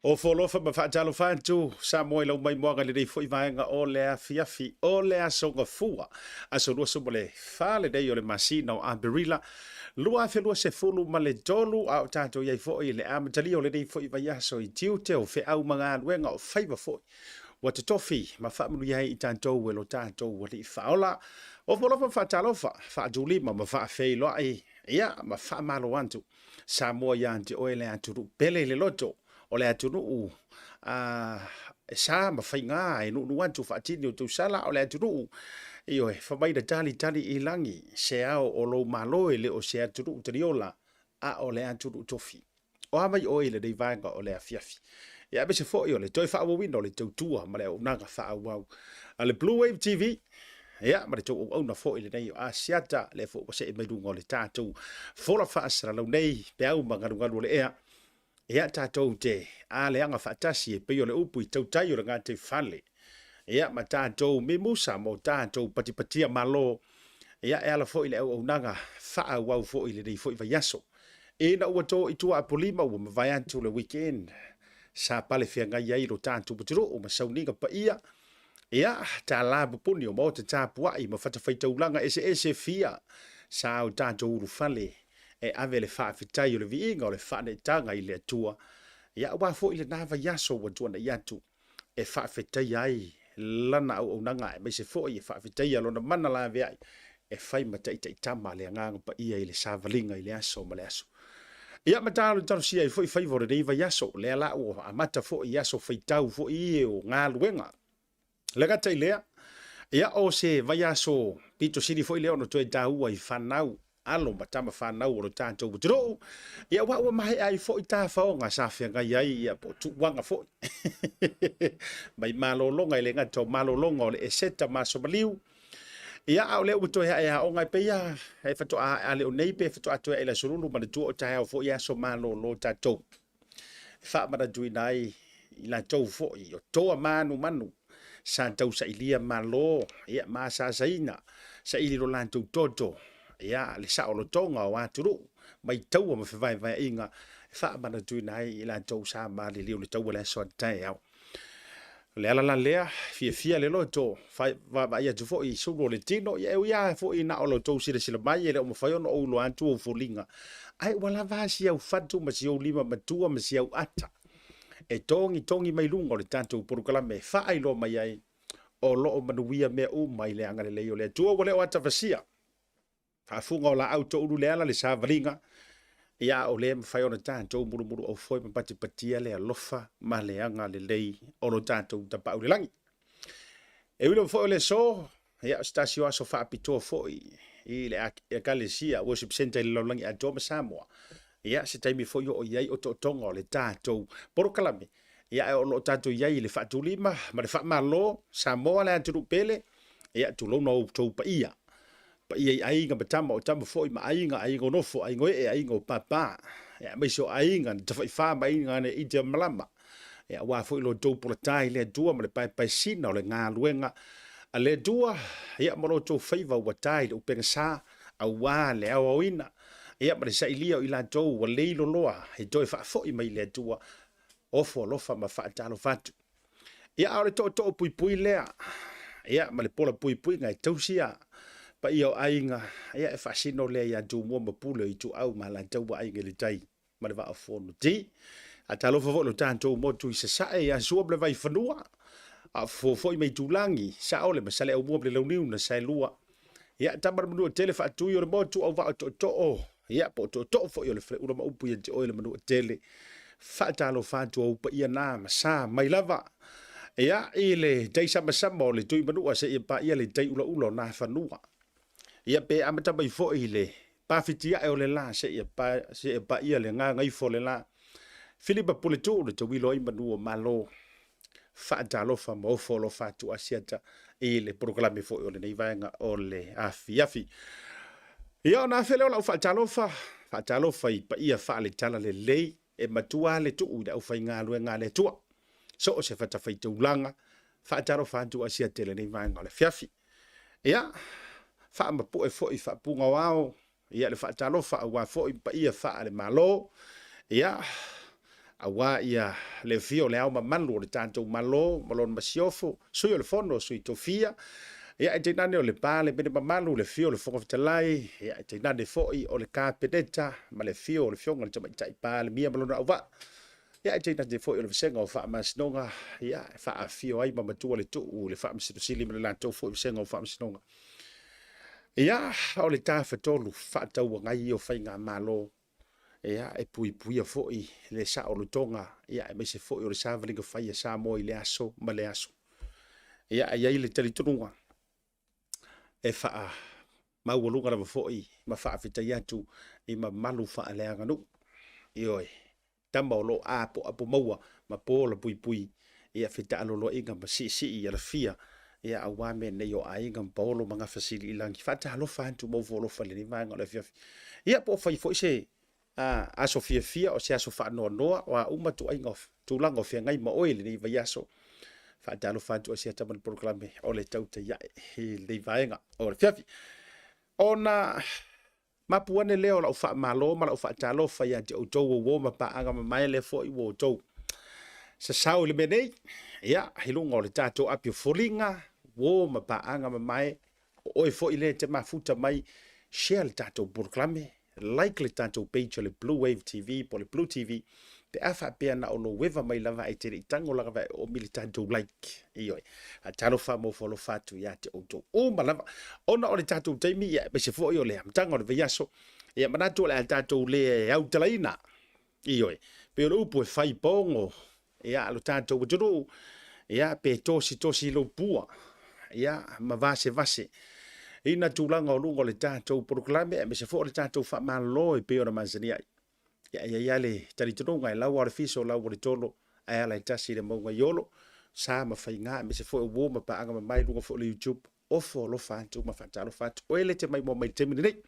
Ofo alofa ma faatalofa atu Samoa i lau maimoaga i lenei foi vaega o le afiafi o le Aso Gafua, aso 24 lenei o le masina o Aperila 2023, a o tatou i ai foi i le amatalia o lenei foi vaiaso i tiute o feau ma galuega o faiva foi ua totofi ma faamanuia ai i tatou e lo tatou Alii Faaola. Ofo alofa ma faatalofa, faatulima ma faafeiloai, ia ma faamalo atu Samoa ia te oe le atunuu pele i le loto o le atunuu a sa ma faiga e nuunuu atu faatini o tausala o le atunuu ioe fa mai na talitali i lagi se ao o lou malo e le o se atunuu taliola a o le atunuu tofi. O a mai oe i lenei vaega o le afiafi? Ia aemaise foi o le toe faaauauina o le tautua ma le auaunaga faaauau a le Blue Wave TV. Ia, ma le tou auauna foi lenei o Asiata, lea foi ua see mai luga o le tatou fola faasalalau nei, peau ma galugalu o le ea. Ia, tatou te aleaga faatasi e pei o le upu i tautai o le gataifale. Ia, ma tatou mimusa mo tatou patipatia malo. Ia, e ala foi i le auaunaga faaauau foi i lenei foi vaiaso. Ina ua to i tua Apolima ua mavae atu le weekend, sa pale feagai ai lo tatou atunuu ma sauniga paia. Ia, tala pupuni o maota tapuai ma fatafaitaulaga eseese fia sa o tatou ulufale e ave le faafetai o le viiga o le faaneetaga i le Atua. Ia, aua foi lena vaiaso ua tuanai atu e faafetaia ai lana auaunaga aemaise foi e faafetaia lona mana laveai e fai ma taitaitama le Agaga Paia i le savaliga i le aso ma le aso. Ia, ma talotalosia ai foi faiva o lenei vaiaso, lea la ua amata foi i aso faitau foi ia o galuega. Le gata i lea, ia o se vaiaso pito sili foi lea ona toe taua i fanau, alo ma tama fanau o lo tatou atunuu, ia aua ua maea ai foi tafaoga sa feagai ai, ia po o tuuaga foi. Mai malologa e le gata o malologa o le Eseta ma Aso Maliu, Ia, a o lea ua toe ae aoga e pei a e faatoa a le o nei pe faatoa toe ae i le aso lulu manatua o taeao foi aso malolo tatou. E faamanatuina ai i latou foi o toa manumanu sa tausailia malo, ia, ma asasaina saili lo latou toto, ia, le saolotoga o atunuu mai taua ma fevaevaeaiga e faamanatuina ai i latou sa maliliu le taua le aso a taeao. O le ala la lea, fiafia le loto, vaavaai atu foi i sulu o le tino, ia e ui lava foi na o lo outou silasila mai, e le o mafai ona ou iloa atu ou foliga, ae ua lava si au fatu ma si ou lima matua ma si au ata e togitogi mai luga o le tatou polokalame e faailoa mai ai o lo o manuia mea uma i le agalelei o le Atua. Ua le o atafasia Faafuga o laau toulu le ala le savaliga, ia a o le mafai ona tatou mulumulu aufoi ma patipatia le alofa ma le agalelei o lo tatou Tapaau i le Lagi. E ui lava foi o le aso, ia o se tasi o aso faapitoa foi i le Ekalesia Worship Center i le lalolagi atoa ma Samoa. Ia se taimi foi o i ai otootoga o le tatou polokalame, ia ae o lo o tatou i ai i le faatulima ma le faamalo Samoa le atunuu pele, ia tulouna outou paia. Paia i aiga ma tama, o tama foi ma aiga, aiga o nofo, aiga o ee, aiga o papa, ia aemaise o aiga na tafaifa ma aiga na ite malama. Ia aua foi lo outou polatai le Atua ma le paepaesina o le galuega a le Atua, ia ma lo outou faiva ua ta i le upega sa, aua le aoaoina, ia ma le sailia o i latou ua leiloloa e toe faafoi mai i le Atua, ofo alofa ma faatalofa atu. Ia, a o le tootoo puipui lea, ia, ma le pola puipuiga e tausia paia o aiga, ia, e faasino lea ia Tumua ma Pule o Ituau ma Alataua Aiga i le Tai ma le Vaa o Fonoti. A talofa foi lo tatou motu i Sasae ia Sua ma le Vaifanua, a o fofo foi ma Itulagi, Saole ma Saleaaumua ma le Launiu na Saelua. Ia, tama le Manuatele faatui o le motu auvaa o tootoo, ia, po o tootoo foi o le faleula ma upu ia te oe le Manuatele. Faatalofa atu ou paia na ma sa mai lava. Ia, i le tai samasama o le Tuimanua seia paia le tai ulaula o Nafanua. Ia, pe amata mai foi i le pafitiae o le la seia paia le gagaifo o le la. Filipa Puletuu le tauilo ai manu o Malo. Faatalofa ma ofo alofa atu Asiata i le polokalame foi o lenei vaega o le afiafi. Ia ona afe lea o lau faatalofa, faatalofa i paia faale-talalelei e matua le tuu i le aufaigaluega a le Atua. So o se fatafaitaulaga, faatalofa atu Asiata i lenei vaega o le afiafi. Ia, faamapue foi faapuga o ao, ia le faatalofa aua foi paia faale-Malo. Ia, Aua ia le afio o le Ao Mamalu o le tatou Malo ma lona Masiofo, Sui o le Fono, Sui Tofia, ia ae tainane o le Palemene mamalu, le afio o le Fofoga Fetalai, ia ae tainane foi o le Kapeneta ma le afio o le Afioga i le Tamaitai Palemia ma lona auvaa, ia ae tainane foi o le Vasega o Faamasinoga, ia e faaafio ai ma matua le tuu i le Faamasino Sili ma le latou foi Vasega o Faamasinoga. Ia, o le Tafatolu Faatauagai ia o Faigamalo Ia, e puipuia foi le saolotoga, ia, aemaise foi o le savaliga fai a Samoa i le aso ma le aso. Ia, e i ai le talitonuga e faamaualuga lava foi ma faafetai atu i mamalu faaleaganuu. Ioe, tama o lo o apoapo maua ma pola puipui ia fetaaloloaiga ma siisii alafia ia aua mea nei o aiga ma paolo ma gafa sili i lagi. Faatalofa atu ma ofo alofa i lenei vaega o le afiafi. Ia po o fai foi se aso fiafia o se aso faanoanoa o a uma tuaiga o tulaga o feagai ma oe i lenei vaiaso. Faatalofa atu Asiata ma le polokalame o le tautai ae i lenei vaega o le afiafi. Ona Mapu ane lea o lau faamalo ma lau faatalofa ia te outou o uo ma paaga mamae lea foi ua outou sasao i le mea nei. Ia, i luga o le tatou api o foliga, uo ma paaga mamae, o oe foi lea e te mafuta mai, share le tatou polokalame, like le tatou page o le Blue Wave TV po o le Blue TV, pe a faapea na o lou eva mai lava ae te le i tago lava e oomi le tatou like. Ioe. Talofa ma ofo alofa atu ia te outou uma lava. Ona o le tatou taimi, ia, aemaise foi o le amataga o le vaiaso, ia manatu o le a tatou le autalaina. Ioe. Pei o le upu e fai pogo, ia, lo tatou atunuu, ia, pe tositosi i lou pua, ia, ma vasevase i na tulaga o luga o le tatou polokalame, aemaise foi o le tatou faamalolo e pei ona masani ai. Ia, e i ai lava le talitonuga e lau lava o le fiso, lau o le tolo, ae ala e tasi i le mauga i Olo, sa ma faiga, aemaise foi o uo ma paaga mamae i luga foi o le YouTube. Ofo alofa atu ma faatalofa atu. Oe le te maimoa mai i le taimi lenei.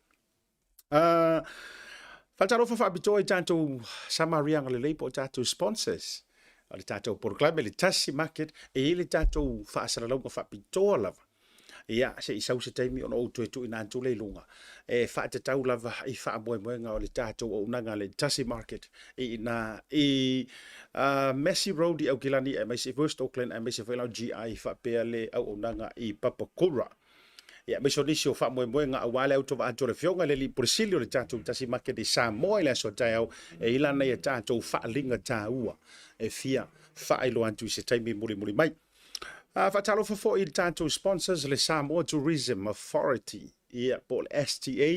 Faatalofa faapitoa i tatou Samariaga lelei po o tatou sponsors o le tatou polokalame, le Tasi Market, e i ai le tatou faasalalauga faapitoa lava. Ia, se i sau se taimi ona ou toe tuuina atu lea i luga, e faatatau lava i faamoemoega o le tatou auaunaga a le Tasi Market i ina i Massey Road i Aukilani aemaise West Auckland aemaise foi la GI faapea le auaunaga i Papakura. Ia, aemaise o nisi o faamoemoega aua le autovaa atu o le Afioga i le Alii Pule Sili o le tatou Tasi Market i Samoa i le aso taeao, e i lana ia tatou faaaliga taua e fia faailoa atu i se taimi mulimuli mai. Faatalofa foi i le tatou sponsors le Samoa Tourism Authority, ia, po o le STA,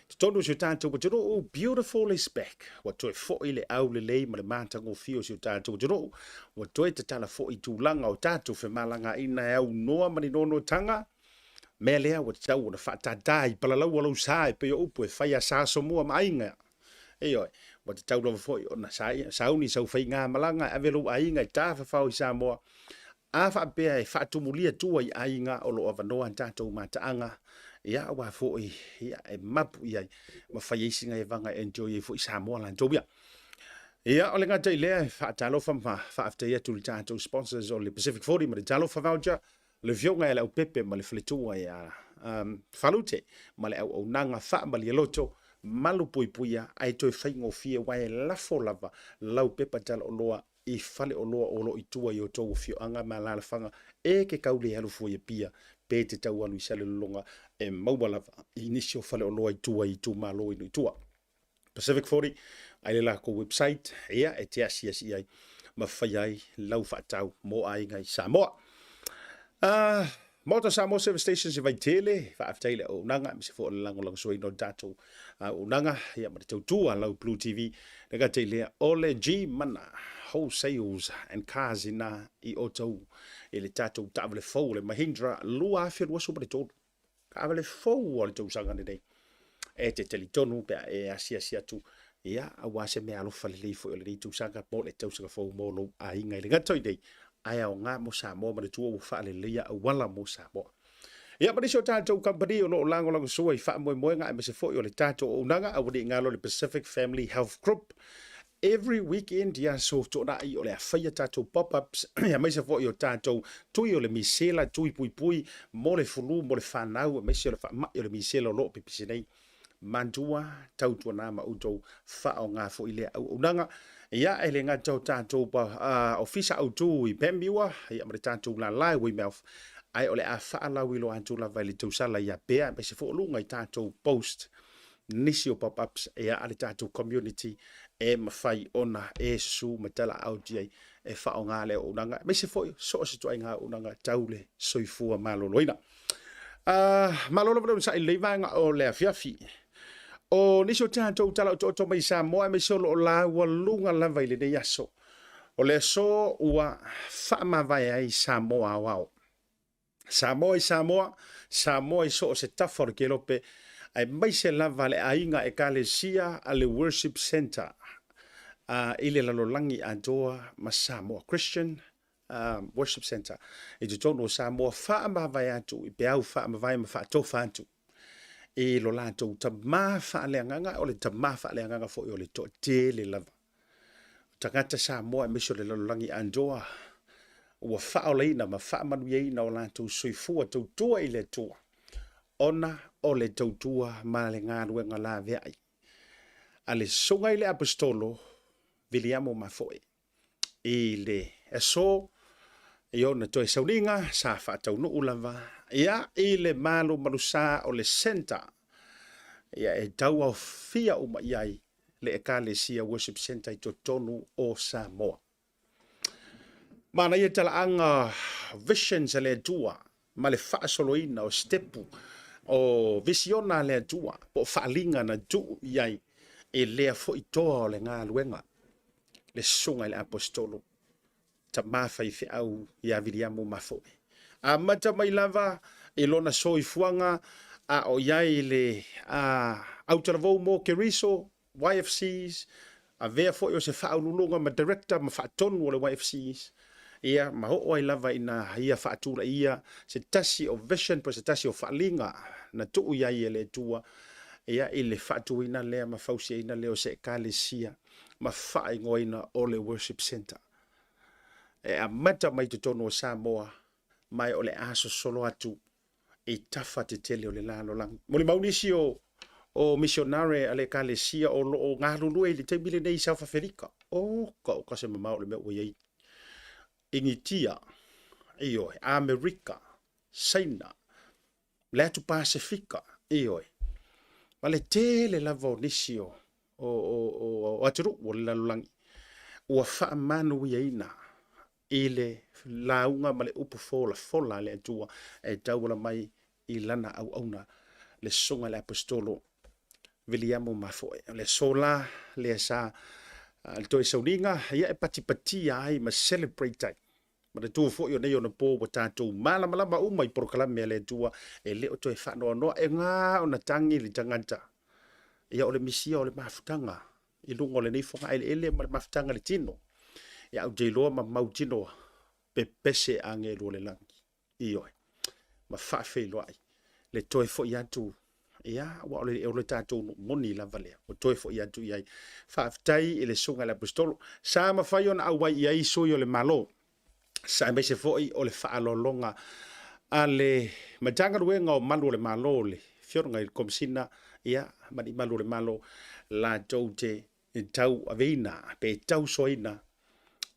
totonu o si o tatou atunuu, beautiful is back. Ua toe foi le aulelei ma le matagofie o si o tatou atunuu, ua toe tatala foi tulaga o tatou femalagaaiga e aunoa ma ni nonotaga. Mea lea ua tatau ona faatātā i palalaua lou sa e pei o upu e fai a Sa Asomua ma aiga. Ioe, ua tatau lava foi ona sauni sau faigamalaga e ave lou aiga e tafafao i Samoa. A faapea e faatumulia tua i aiga o lo o avanoa a tatou mataaga, ia aua foi ia, e mapu i ai ma fai ai sina evaga e enjoy ai foi Samoa latou ia. Ia, o le gata i lea, e faatalofa ma faafetai atu i le tatou sponsors o le Pacific 40 ma le Talofa Voucher, le Afioga ia Leaupepe ma le faletua ia Falute ma le auaunaga faamalialoto malupuipuia ae toe faigofie aua e lafo lava lau pepa tala oloa i faleoloa o lo o i tua i outou afioaga ma alaalafaga e te tau le alu fua i Apia pe te tau alu i Salelologa e maua lava i nisi o faleoloa i tua i itumalo i nuu i tua. Pacific 40, ai le lakou website, ia, e te asiasi i ai ma fai ai lau faatau mo aiga i Samoa. Maota Samoa Service Stations i Vaitele, faafetai le auaunaga, aemaise foi o le lagolagosuaina o le tatou auaunaga, ia, ma le tautua lau Blue TV. Le gata i lea, o le G Mana Wholesales and Cars ina i outou i le tatou taavale fou o le Mahindra 2023. Taavale fou o le tausaga lenei. E te talitonu pe a e asiasi atu, ia, aua se mea alofa lelei foi o lenei tausaga mo le tausaga fou mo lou aiga i le gata i nei, ae aoga mo Samoa manatua ua faaleleia auala mo Samoa. Ia, ma nisi o tatou kamupani o lo o lagolagosua i faamoemoega aemaise foi o le tatou auaunaga, aua ne i galo le Pacific Family Health Group. Every weekend i aso toonai o le a faia tatou pop-ups aemaise foi o tatou tui o le misela, tui puipui mo le fulu, mo le fanau aemaise o le faamai o le misela o lo o pipisi nei. Manatua, tautuana ma outou faaaoga foi lea auaunaga. Ia, e le gata o tatou ofisa autu i Panmure, ia ma le tatou lala i Weymouth, ae o le a faalauiloa atu lava i le tausala i Apea, aemaise foi o luga i tatou post nisi o pop-ups ia a le tatou community e mafai ona e susu ma talaaotu i ai e faaaoga le auaunaga, aemaise foi so o se ituaiga auaunaga tau le soifua maloloina. Malo lava le onosai i lenei vaega o le afiafi. O nisi o tatou tala otooto mai Samoa aemaise o lo o laualuga lava i lenei aso. O le aso ua faamavae ai Samoa aoao. Samoa i Samoa, Samoa i so o se tafa o le kelope, aemaise lava le aiga ekalesia a le Worship Centre i le lalolagi atoa ma Samoa Christian Worship Centre i totonu o Samoa, faamavae atu i peau faamavae ma faatofa atu i lo latou tama faaleagaga, o le tama faaleagaga foi o le toatele lava tagata Samoa aemaise o le lalolagi atoa ua faaolaina ma faamanuiaina o latou soifua tautua i le Atua ona o le tautua ma le galuega laveai a le Susuga i le Aposetolo Viliamo Mafoe i le aso i ona toe sauniga sa faataunuu lava ia i le malumalusa o le Centre ia e tauaofia uma i ai le Ekalesia Worship Centre i totonu o Samoa. Manaia talaaga visions a le Atua ma le faasoloina o stepu o visiona a le Atua po o faaliga na tuu i ai e lea foi toa o le galuega le susuga i le Aposetolo tama faifeau ia Viliamu Mafoe. Amata mai lava i lona soifuaga a o i ai le autalavou mo Keriso, YFCs, avea foi o se faauluuluga ma director ma faatonu o le YFCs, ia ma oo ai lava ina ia faatulaia se tasi o vision po o se tasi o faaliga na tuu i ai e le Atua ia i le faatuina lea ma fausiaina lea o se ekalesia ma faaigoaina o le Worship Centre. E amata mai totonu o Samoa ma o le a sosolo atu i tafa tetele o le lalolagi. Molimau nisi o o misionare a le ekalesia o lo o galulue i le taimi lenei i South Aferika. Oka oka se mamao o le mea ua i ai. Initia, ioe, Amerika, Saina, le atu Pasefika, ioe, ma le tele lava o nisi o, o, o, o, o atunuu o le lalolagi ua faamanuiaina i le lauga ma le upu folafola a le Atua e tauala mai i lana auauna le Susuga i le Aposetolo Viliamo Mafoe. O le aso la lea sa le toe sauniga ia e patipatia ai ma celebrate ai. Manatua foi o nei ona po ua tatou malamalama uma i polokalame a le Atua e le o toe faanoanoa e gā ona tagi le tagata. Ia o le misia o le mafutaga i luga o lenei fogaeleele ma le mafutaga i le tino. Ia ou te iloa ma mautinoa pepese agelu o le lagi. Ioe. Ma faafeiloai le toe foi atu ia aua o le, o le tatou nuu moni lava lea ua toe foi atu i ai. Faafetai i le Susuga i le Aposetolo sa mafai ona auai i ai sui o le Malo, sa aemaise foi o le faaaloaloga a le Matagaluega o Malu o le Malo, le Afioga i le Komesina ia ma ni Malu o le Malo latou te tauaveina pe tausoaina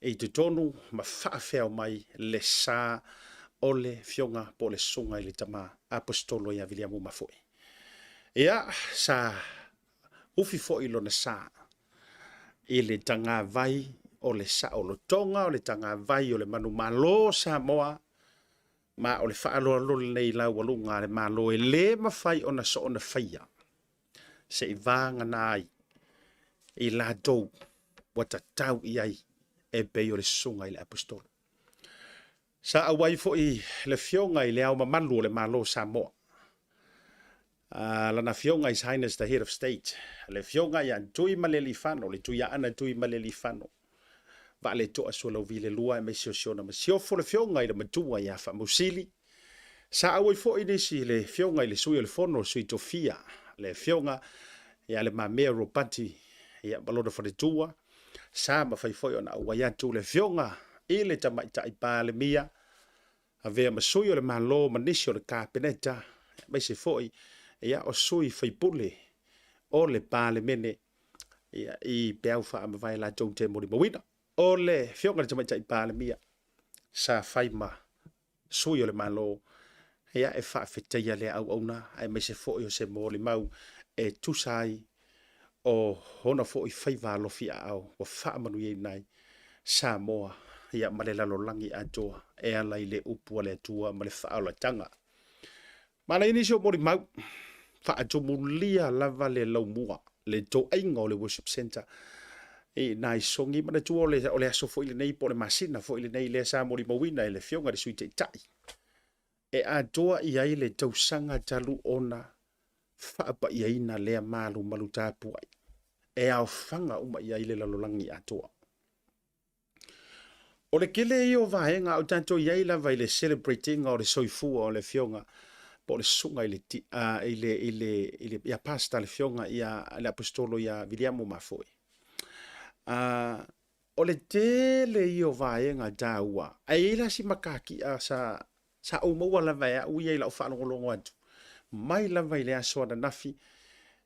i totonu ma faafeao mai le sa o le Afioga po o le Susuga i le Tama Aposetolo ia Viliamu Mafoe. Ia, sa ufi foi lona sa i le tagavai o le saolotoga o le tagavai o le manumalo o Samoa, ma o le faaaloalo lenei laualuga a le Malo e le mafai ona soona faia se i vagana ai i latou ua tatau i ai e pei o le Susuga i le Aposetolo. Sa auai foi le Afioga i le Ao Mamalu o le Malo o Samoa, lana Afioga His Highness the Head of State, le Afioga ia Tuimalealiifano, le Tuiaana Tuimalealiifano, Vaaletoa Sualauvi le Lua aemaise o si ona masiofo le Afioga i le Matua ia Faamausili. Sa auai foi nisi le Afioga i le Sui o le Fono, le Sui Tofia, le Afioga ia Le Mamea Ropati ia ma lona faletua. Sa mafai foi ona auai atu le Afioga i le Tamaitai Palemia, avea ma sui o le Malo ma nisi o le Kapeneta, aemaise foi ia o sui faipule o le Palemene. Ia, i peau faamavae latou te molimauina. O le Afioga i le Tamaitai Palemia sa fai ma sui o le Malo, ia, e faafetaia lea auauna aemaise foi o se molimau e tusa ai o ona foi faiva alofi aao ua faamanuiaina ai Samoa, ia, ma le lalolagi atoa e ala i le upu a le Atua ma le faaolataga. Manaia nisi o molimau, faatumulia lava le laumua, le toaiga o le worship center i nai sogi. Manatua o le, o le aso foi lenei po o le masina foi lenei lea sa molimauina e le Afioga i le Sui Taitai e atoa i ai le tausaga talu ona faapaiaina lea malumalu tapuai e aofaga uma i ai le lalolagi atoa. O le tele ia o vaega o tatou i ai lava i le celebrate-ina o le soifua o le Afioga po o le susuga i le, i le, i le, i le, ia Pastor le Afioga ia le Aposetolo ia Viliamo Mafoe. O le tele ia o vaega taua, ae i ai la si matatia sa Sa ou maua lava e au ia i lau faalogologo atu mai lava i le aso ananafi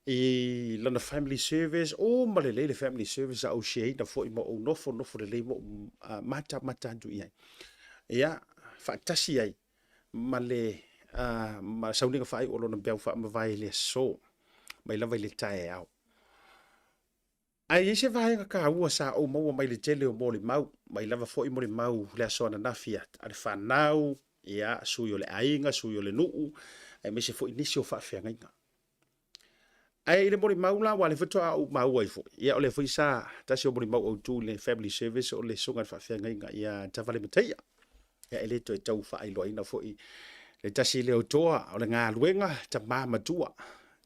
i lana family service, uma lelei le family service sa ou share-ina foi ma ou nofonofo lelei ma ou matamata atu i ai. Ia, faatasi ai ma le ma sauniga faaiu o lona peau faamavae i le aso, mai lava i le taeao. Ae i ai se vaega taua sa ou maua mai le tele o molimau, mai lava foi molimau le aso ananafi a le fanau, ia, sui o le aiga, sui o le nuu, aemaise foi nisi o faafeagaiga. Ae i le molimau la, aua o lea faatoa ou maua ai foi, ia o lea foi sa tasi o molimau autu i le family service o le susuga i le faafeagaiga ia Tavale Mataia. Ia e le toe tau faailoaina foi le tasi lea o toa o le galuega, tama matua,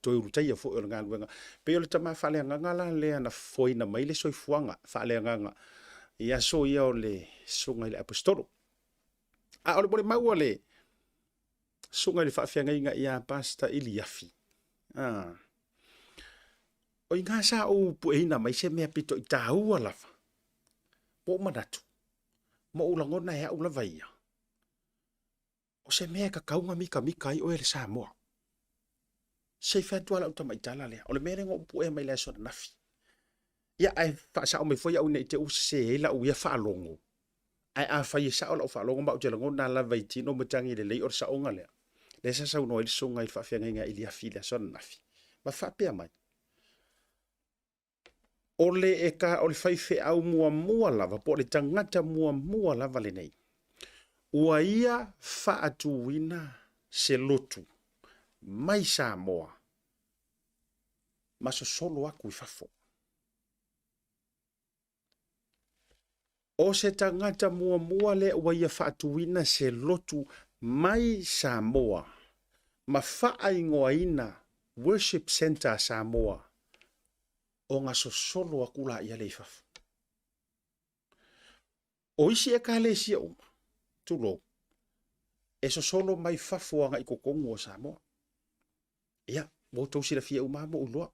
toe ulutaia foi o le galuega. Pei o le tama faaleagaga la lea na fofoina mai le soifuaga faaleagaga i aso ia o le susuga i le Aposetolo. A o le molimau a le susuga i le faafeagaiga ia Pastor Iliafi, o i ina sa ou pueina mai se mea pito i taua lava, ua ou manatu, ma ou lagona e au lava ia, o se mea e tatau ona mitamita ai oe le Samoa. Se i fai atu lava lau tamaitala lea, o le mea lea na ou puea mai le aso ananafi. Ia, ae faasao mai foi au ina i te i ua sese ai lau ia faalogo. Ae afai e sao lau faalogo ma ou te lagona lava i tino matagi lelei o le saoga lea, lea sa saunoa ai le susuga i le faafeagaiga Iliafi i le aso ananafi, ma faapea mai, O le eka o le faifeau muamua lava po o le tagata muamua lava lenei ua ia faatuina se lotu mai Samoa ma sosolo aku i fafo. O se tagata muamua lea ua ia faatuina se lotu mai Samoa ma faaigoaina Worship Centre Samoa ona sosolo aku laia lea i fafo. O isi Ekalesia uma, tulou, e sosolo mai fafo agai i totonu o Samoa. Ia, ua outou silafia uma lava ma ou iloa.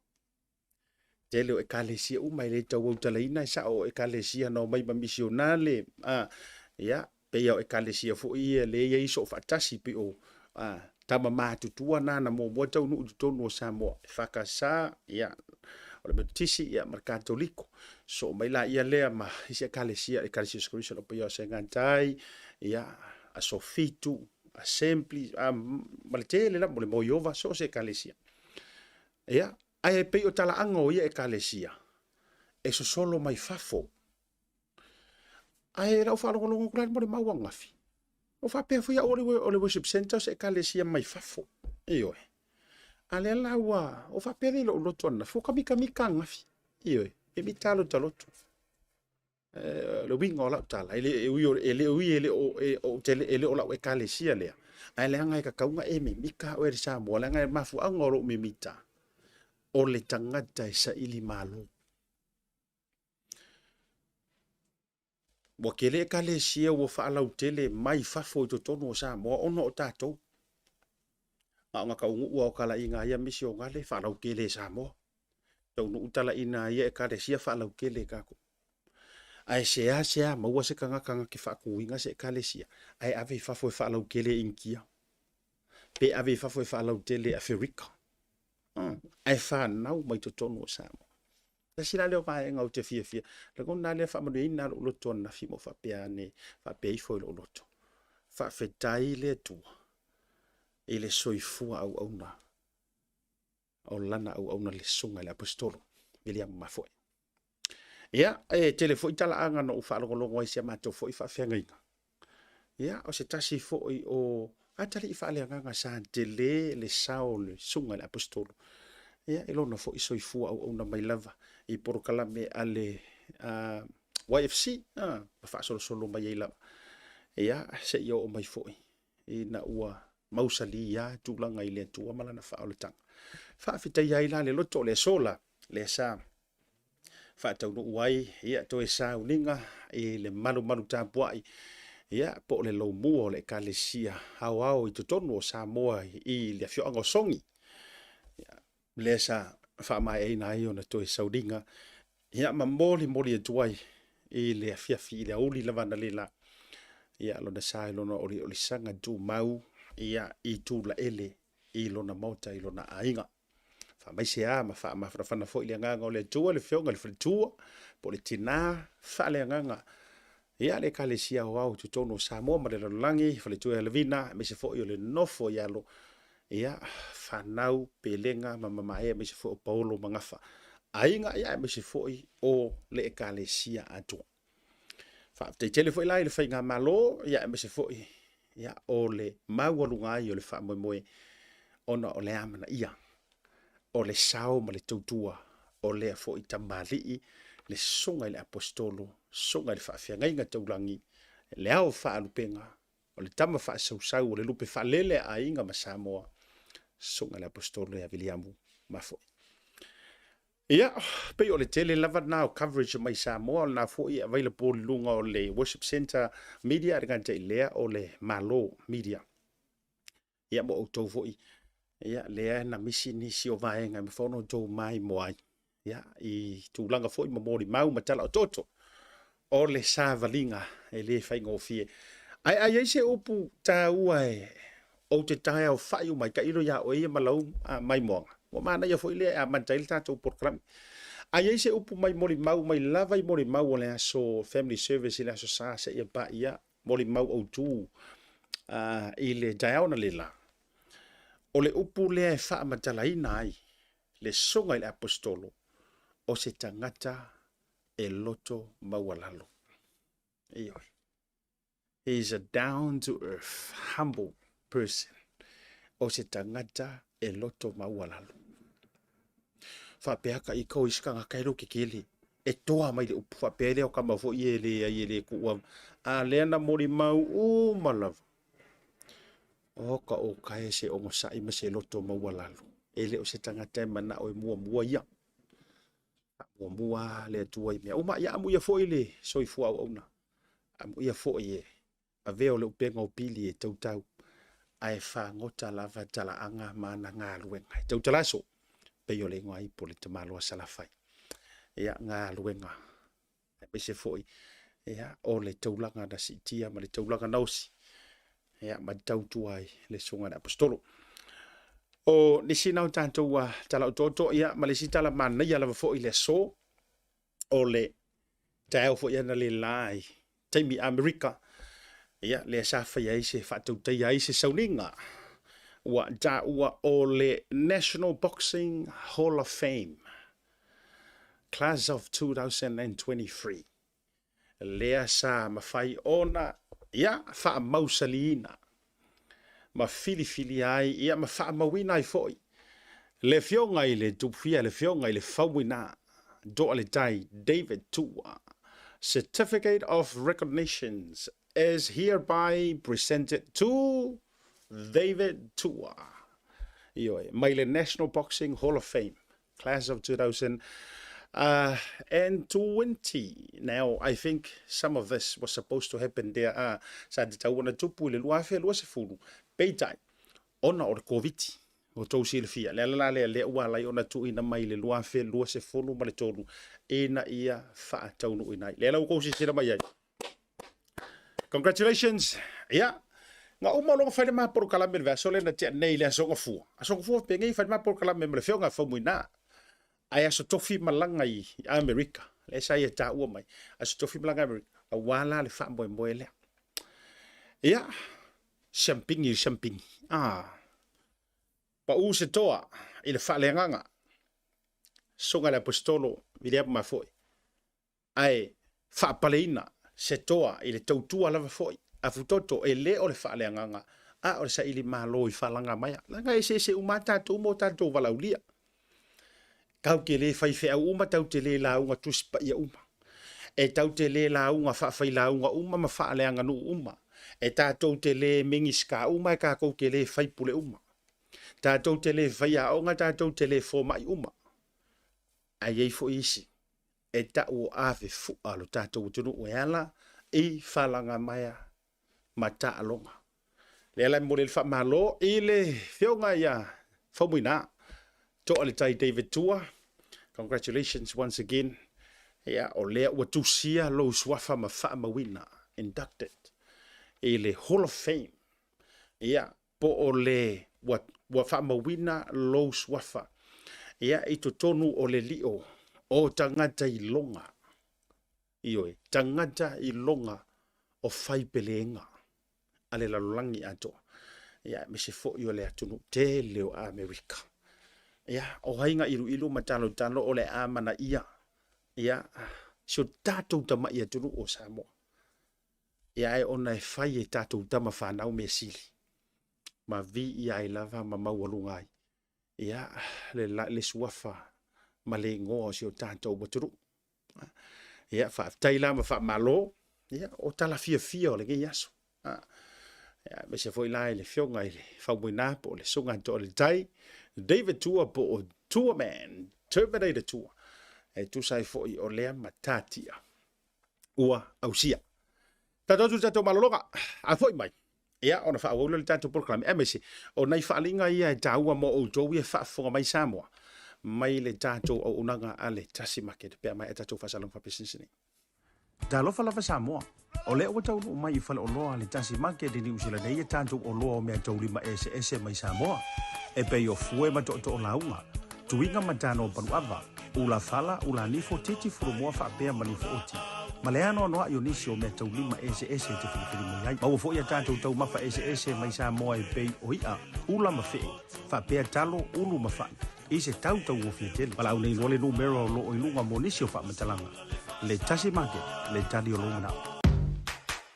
Tele o Ekalesia uma e le tau autalaina e sao o Ekalesia na omai ma misionale, a, ia, pei o Ekalesia foi ia lea e i ai soofaatasi pei o a, tama matutua na na muamua taunuu i totonu o Samoa, e EFKS, ia, o le Metotisi, ia, ma le Katoliko. Soo mai laia lea ma isi Ekalesia, Ekalesia o Kristo o Paia o Segatai, ia, Aso Fitu, Assembly, a, ma le tele lava, o le Moiova, so o se Ekalesia. Ia, ae pei o talaaga o ia Ekalesia, e sosolo mai fafo. Ae lau faalogologo atu la i le molimau ananafi, o faapea foi au o le worship center o se Ekalesia mai fafo. Ioe. A lea la ua, o faapea lea i lou loto ananafi, ua ta mitamita ananafi. Ioe, e mita lo ta loto. Le uiga o lau tala, e le ui e le ui e le o e o te e le o lau Ekalesia lea, ae leaga e tatau ona e mimita oe le Samoa, leaga e mafuaaga o lou mimita, o le tagata e saili malo. Ua tele Ekalesia ua faalautele mai fafo i totonu o Samoa ona o tatou. Na ona taunuu lava o talaiga a ia misionale faalautele e Samoa. Taunuu talaiga a ia Ekalesia faalautele e tatou. Ae seasea maua se tagata na te faatuina se Ekalesia ae ave i fafo e faalautele e Initia, pe ave i fafo e faalautele e Aferika, ae fanau mai totonu o Samoa. Tasi la lea o vaega ou te fiafia, lagona lava lea faamanuiaina lou loto ananafi ma ou faapea ane, faapea ifo i lou loto, faafetai le Atua i le soifua auauna o lana auauna le Susuga i le Aposetolo Viliamu Mafoe. Ia, e tele foi talaaga na ou faalogologo ai i si a matou foi faafeagaiga. Ia, o se tasi foi o atalii faaleagaga sa tele le sao o le Susuga i le Aposetolo, ia, i lona foi soifua auauna mai lava i polokalame a le YFC, ma faasolosolo mai ai lava, ia, seia oo mai foi ina ua mausali lava tulaga i le Atua ma lana faaolataga. Faafetaia ai la le loto o le aso la, lea sa faataunuu ai ia toe sauniga i le malumalu tapuai ia po o le lomua o le Ekalesia aoao i totonu o Samoa i le afioaga o Sogi, lea sa faamaeaina ai ona toe sauniga ia ma molimoli atu ai i le afiafi i le aoauli lava analeila ia lona sa i lona oliolisaga tumau ia i Tulaele i lona maota i lona aiga. Faamaise lava ma faamafanafana foi le agaga o le Atua i le Afioga i le Faletua po o le tina faaleagaga ia le Ekalesia Aoao i totonu o Samoa ma le lalolagi, Faletua ia Lavina, aemaise foi o le nofo i alo ia fanau, Pelega ma Mamae, aemaise foi o Paolo ma Gafa, aiga ia aemaise foi o le Ekalesia atoa. Faafetai tele foi la i le Faigamalo ia aemaise foi ia o le maualuga ai o le faamoemoe ona o le amanaia o le sao ma le tautua o lea foi tamalii le Susuga i le Aposetolo, Susuga i le Faafeagaiga Taulagi, le Ao Faalupega, o le tama faasausau o le lupe faalele a aiga ma Samoa, Susuga i le Aposetolo ia Viliamu Mafoe. Ia, pei o le tele lava lena o coverage mai Samoa, o lena foi e available i luga o le Worship Centre Media, e le gata i lea o le Malo Media. Ia, mo outou foi, ia, lea na misi nisi o vaega e mafai ona outou maimoa ai, ia, i tulaga foi ma molimau ma tala otooto o le savaliga e le faigofie. Ae a i ai se upu taua e ou te taeaofai uma ai, tailo ia oe ia ma lau maimoaga, ua manaia foi lea e amata ai le tatou polokalame. A i ai se upu mai molimau mai lava i molimau o le aso Family Service i le aso Sa seia paia molimau autu i le taeao analeila, o le upu lea e faamatalaina ai le Susuga i le Aposetolo, o se tagata e loto maualalo. Ioe. He is a down to earth, humble person. O se tagata e loto maualalo. Faapea ka ika o isi tagata e lo kekele. E toa mai le upu faapea lea o kama foi e le ai e le kuua. A lea na molimau uma lava. O ka o kae se ogosa'i ma se loto maualalo. E le o se tagata e manao e muamua ia. Faamuamua le Atua i mea uma. Ia amuia foi le soifua auauna. Amuia foi e avea o le upega o pili e tautau, ae fagota lava talaaga ma ana galuega. E tautalaso, pei o le igoa ipo le tamaloa Salafai. Ia, galuega, aemaise foi ia, o le taulaga na siitia ma le taulaga na osi, ia, ma tautua ai le Susuga i le Aposetolo. O nisi na o tatou tala otooto, ia, ma le isi tala manaia lava foi i le aso, o le taeao foi analeila i taimi Amerika, ia, lea sa faia ai se faatautaia ai se sauniga ua taua o le National Boxing Hall of Fame Class of 2023 lea sa mafai ona ia faamausaliina ma filifilia ai ia ma faamauina ai foi le afioga i le Tupufia, le afioga i le Faumuina Toaletai David Tua. Certificate of Recognitions is hereby presented to David Tua. Ioe, mai le National Boxing Hall of Fame, class of 2020. Now, I think some of this was supposed to happen there. Sa tatau ona tupu i le 2020, peitai, ona o le Koviti, ua tou silafia. Le ala la lea, lea ua ala ai ona tuuina mai i le 2023 ina ia faataunuuina ai. Lea la ua tou silasila mai ai. Congratulations! Ia, na uma loa ona fai le ma polokalame i le vaiaso lea na tea nei i le Aso Gafua. Aso Gafua penei fai le ma polokalame ma le Afioga a Faumuina. Ae Aso Tofi malaga i Amerika, lea sa ia taua mai, Aso Tofi malaga i Amerika, aua la le faamoemoe lea. Ia, siampigi i le siampigi. Ah, pau se toa i le faaleagaga. Soga le Aposetolo Viliamu Mafoe. Ae faapaleina se toa i le tautua lava foi a Futoto e le o le faaleagaga a o le saili malo i falaga maia. Leaga e eseese uma lava tatou ma o tatou valaaulia. Tatou te le faifeau uma, tatou te le lauga Tusi Paia uma. E tatou te le lauga faafailauga uma ma faaleaganuu uma. E tatou te le Minisita uma, e tatou te le faipule uma. Tatou te le faiaoga, tatou te le fomai uma. Ae i ai foi isi e tau o ave fua lo tatou atunuu e ala i falagamaea ma taaloga. Lea la e momoli ai le faamalo i le Afioga ia Faumuina Toa le Tai David Tua. Congratulations once again. Ia, o lea ua tusia lou suafa ma faamauina, inducted, i le Hall of Fame. Ia, po o le ua, ua faamauina lou suafa ia i totonu o le lio o tagata iloga, ioe, tagata iloga o faipelega a le lalolagi atoa, ia aemaise foi o le atunuu tele o Amerika. Ia, o ai na iluilu ma talotalo o le a amanaia ia si o tatou tamai atunuu o Samoa. Ia ae ona e fai e tatou tama fanau mea sili ma viia ai lava ma maualuga ai ia le, le suafa ma le igoa o si o tatou atunuu. Ia, faafetai la ma faamalo, ia, o tala fiafia o lenei aso. Ia, aemaise foi la i le Afioga i le Faumuina po o le Susuga Toa le Tai, David Tua po o Tua Man, Terminator Tua, e tusa ai foi o lea matatia ua ausia. Tatou atu i le tatou malologa, a foi mai, ia ona faaauau lea o le tatou polokalame, aemaise o nai faaaliga ia e taua mo outou ia e faafofoga mai Samoa mai le tatou auaunaga a le Tasi Market pe a maea tatou faasalaga faapisinisi nei. Talofa lava Samoa, o lea ua taunuu mai i faleoloa a le Tasi Market i Niu Sila nei a tatou oloa o meataulima eseese mai Samoa, e pei o fue ma tootoo lauga, tuiga ma tano paluava, ula fala, ula nifo, titi fulumoa faapea ma nifo oti, ma le anoanoai o nisi o meataulima eseese e te filifili mai ai. Maua foi a tatou taumafa eseese mai Samoa e pei o i'a, ula ma fe'e, faapea talo, ulu ma fa'i, i se tau tauofie tele. Valaau nei loa le numera o lo o i luga mo nisi o faamatalaga. Le Tasi Market, le tali o lou mana'o.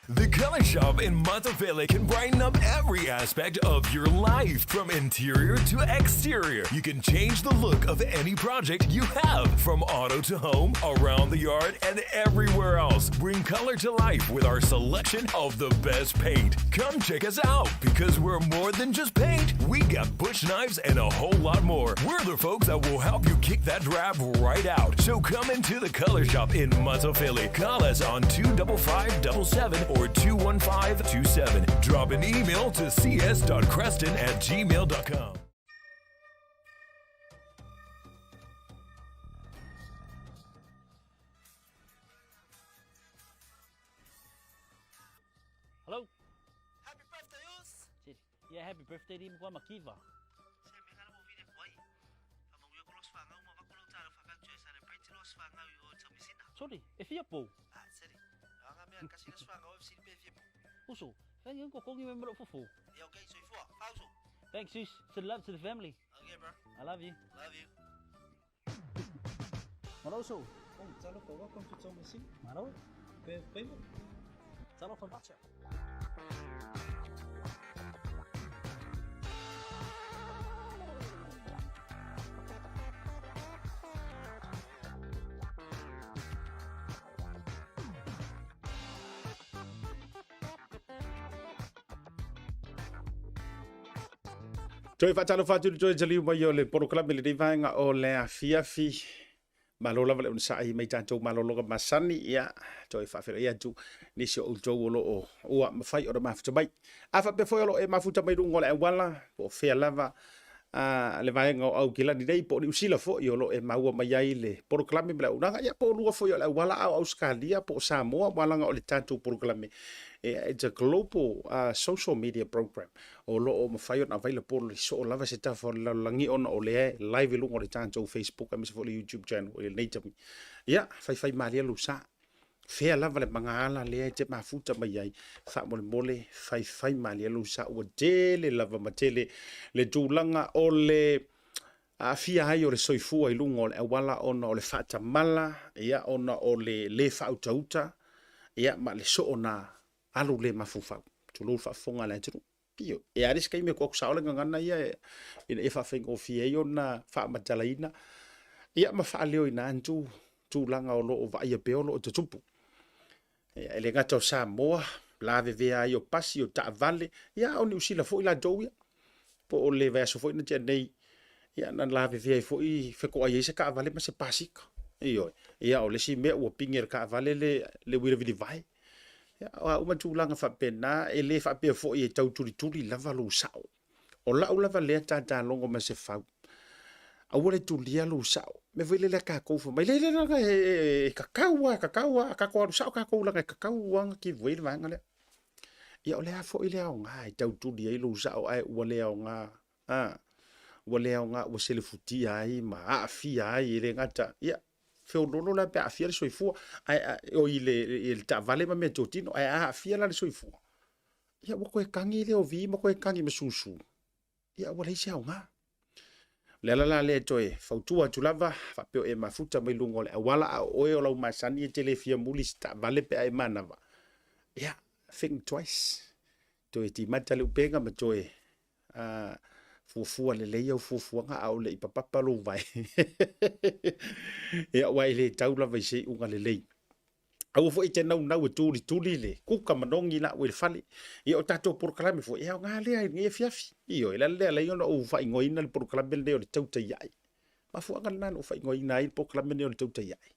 The Color Shop in Matafele can brighten up every aspect of your life, from interior to exterior. You can change the look of any project you have, from auto to home, around the yard, and everywhere else. Bring color to life with our selection of the best paint. Come check us out because we're more than just paint. We got bush knives and a whole lot more. We're the folks that will help you kick that drab right out. So come into the Color Shop in Matafele. Call us on 25577 or 21527. Drop an email to cs.creston at gmail.com. Hello? Happy birthday, us! Yeah, happy birthday di mkwa makiva. Sorry, e fia pou. Ah, sorry. Anga mea kasi la swanga o FC pe fia pou. Uso, thank you ko kongi me mro fufu. Yeah, okay, so ifua. Fauso. Thanks, sis. Send love to the family. Okay, bro. I love you. Love you. Malo uso. Oh, talofa, welcome to Tomasina. Malo. Pe payment. Talofa macha. Toe faatalofa atu i le toe taliu mai o le polokalame i lenei vaega o le afiafi. Malo lava le onosai mai tatou malologa masani, ia, toe faafeiloai atu nisi o outou o lo o ua mafai ona mafuta mai. A faapea foi o lo o e mafuta mai luga o le auala, po o fea lava, le vaega o Aukilani nei po o Niu Sila foi o lo o e maua mai ai le polokalame ma le auaunaga, ia po o lua foi o le auala a o Ausetalia po o Samoa, aua leaga o le tatou polokalame, it's a global social media program o lo o mafai ona available i soo lava se tafa o le lalolagi ona o lea e live i luga o le tatou Facebook aemaise foi o le YouTube channel i lenei taimi. Ia, faifaimalie lou sa. Fea lava le magaala lea e te mafuta mai ai, faamolemole faifaimalie lou sa ua tele lava ma tele le tulaga o le aafia ai o le soifua i luga o le auala ona o le faatamala, ia, ona o le le faautauta, ia, ma le soona alu le mafaufau. Tulou le faafofoga a le atunuu. Pio, e a le isi taimi e tuu atu sao le gagana ia ina ia faafaigofie ai ona faamatalaina ia ma faaleoina atu tulaga o lo o vaaia pea o lo o tutupu. Ia, e le gata o Samoa, lavevea ai o pasi, o taavale, ia a o Niu Sila foi latou ia. Po o le vaiaso foi na tea nei, ia na lavevea ai foi fetoai ai se taavale ma se pasika. Ioe. Ia o le isi mea ua pigi e le taavale le, le uila vilivae. Ia, o a uma tulaga faapena, e le faapea foi e tau tulituli lava lou sao. O lau lava lea tatalogo ma se fau, aua le tulia lou sao. Mea foi lele a tatou fai mai, le, le, leaga e kakau lava, e kakau lava, a tatou alu sao tatou leaga e kakau lava ona give way le vaega lea. Ia o le a foi le aoga e tau tuli ai lou sao ae ua le aoga, a, ua le aoga ua selefutia ai ma aafia ai e le gata, ia, feoloolo la pe aafia le soifua, ae, oi le, le taavale ma meatotino, ae a aafia la le soifua, ia ua toe tagi lea o vi ma toe tagi ma susu, ia ua leai se aoga. O le ala la lea e toe fautua atu lava, faapea o e mafuta mai luga o le auala, a o oe o lau masani e te le fia muli i se taavale pe a e manava, ia, think twice. Toe timata le upega ma toe fuafua lelei au fuafuaga a o le i papapa lou vae. Ia, aua e le tau lava i se iuga lelei. Aua foi e te naunau e tulituli le kuka manogi la ua i le fale. Ia o tatou polokalame foi, e aoga lea i lenei afiafi. Ioe, o le ala lea e ala ai ona ou faaigoaina le polokalame lenei o le tautai ae. Mafuaaga lena na ou faaigoaina ai le polokalame lenei o le tautai ae.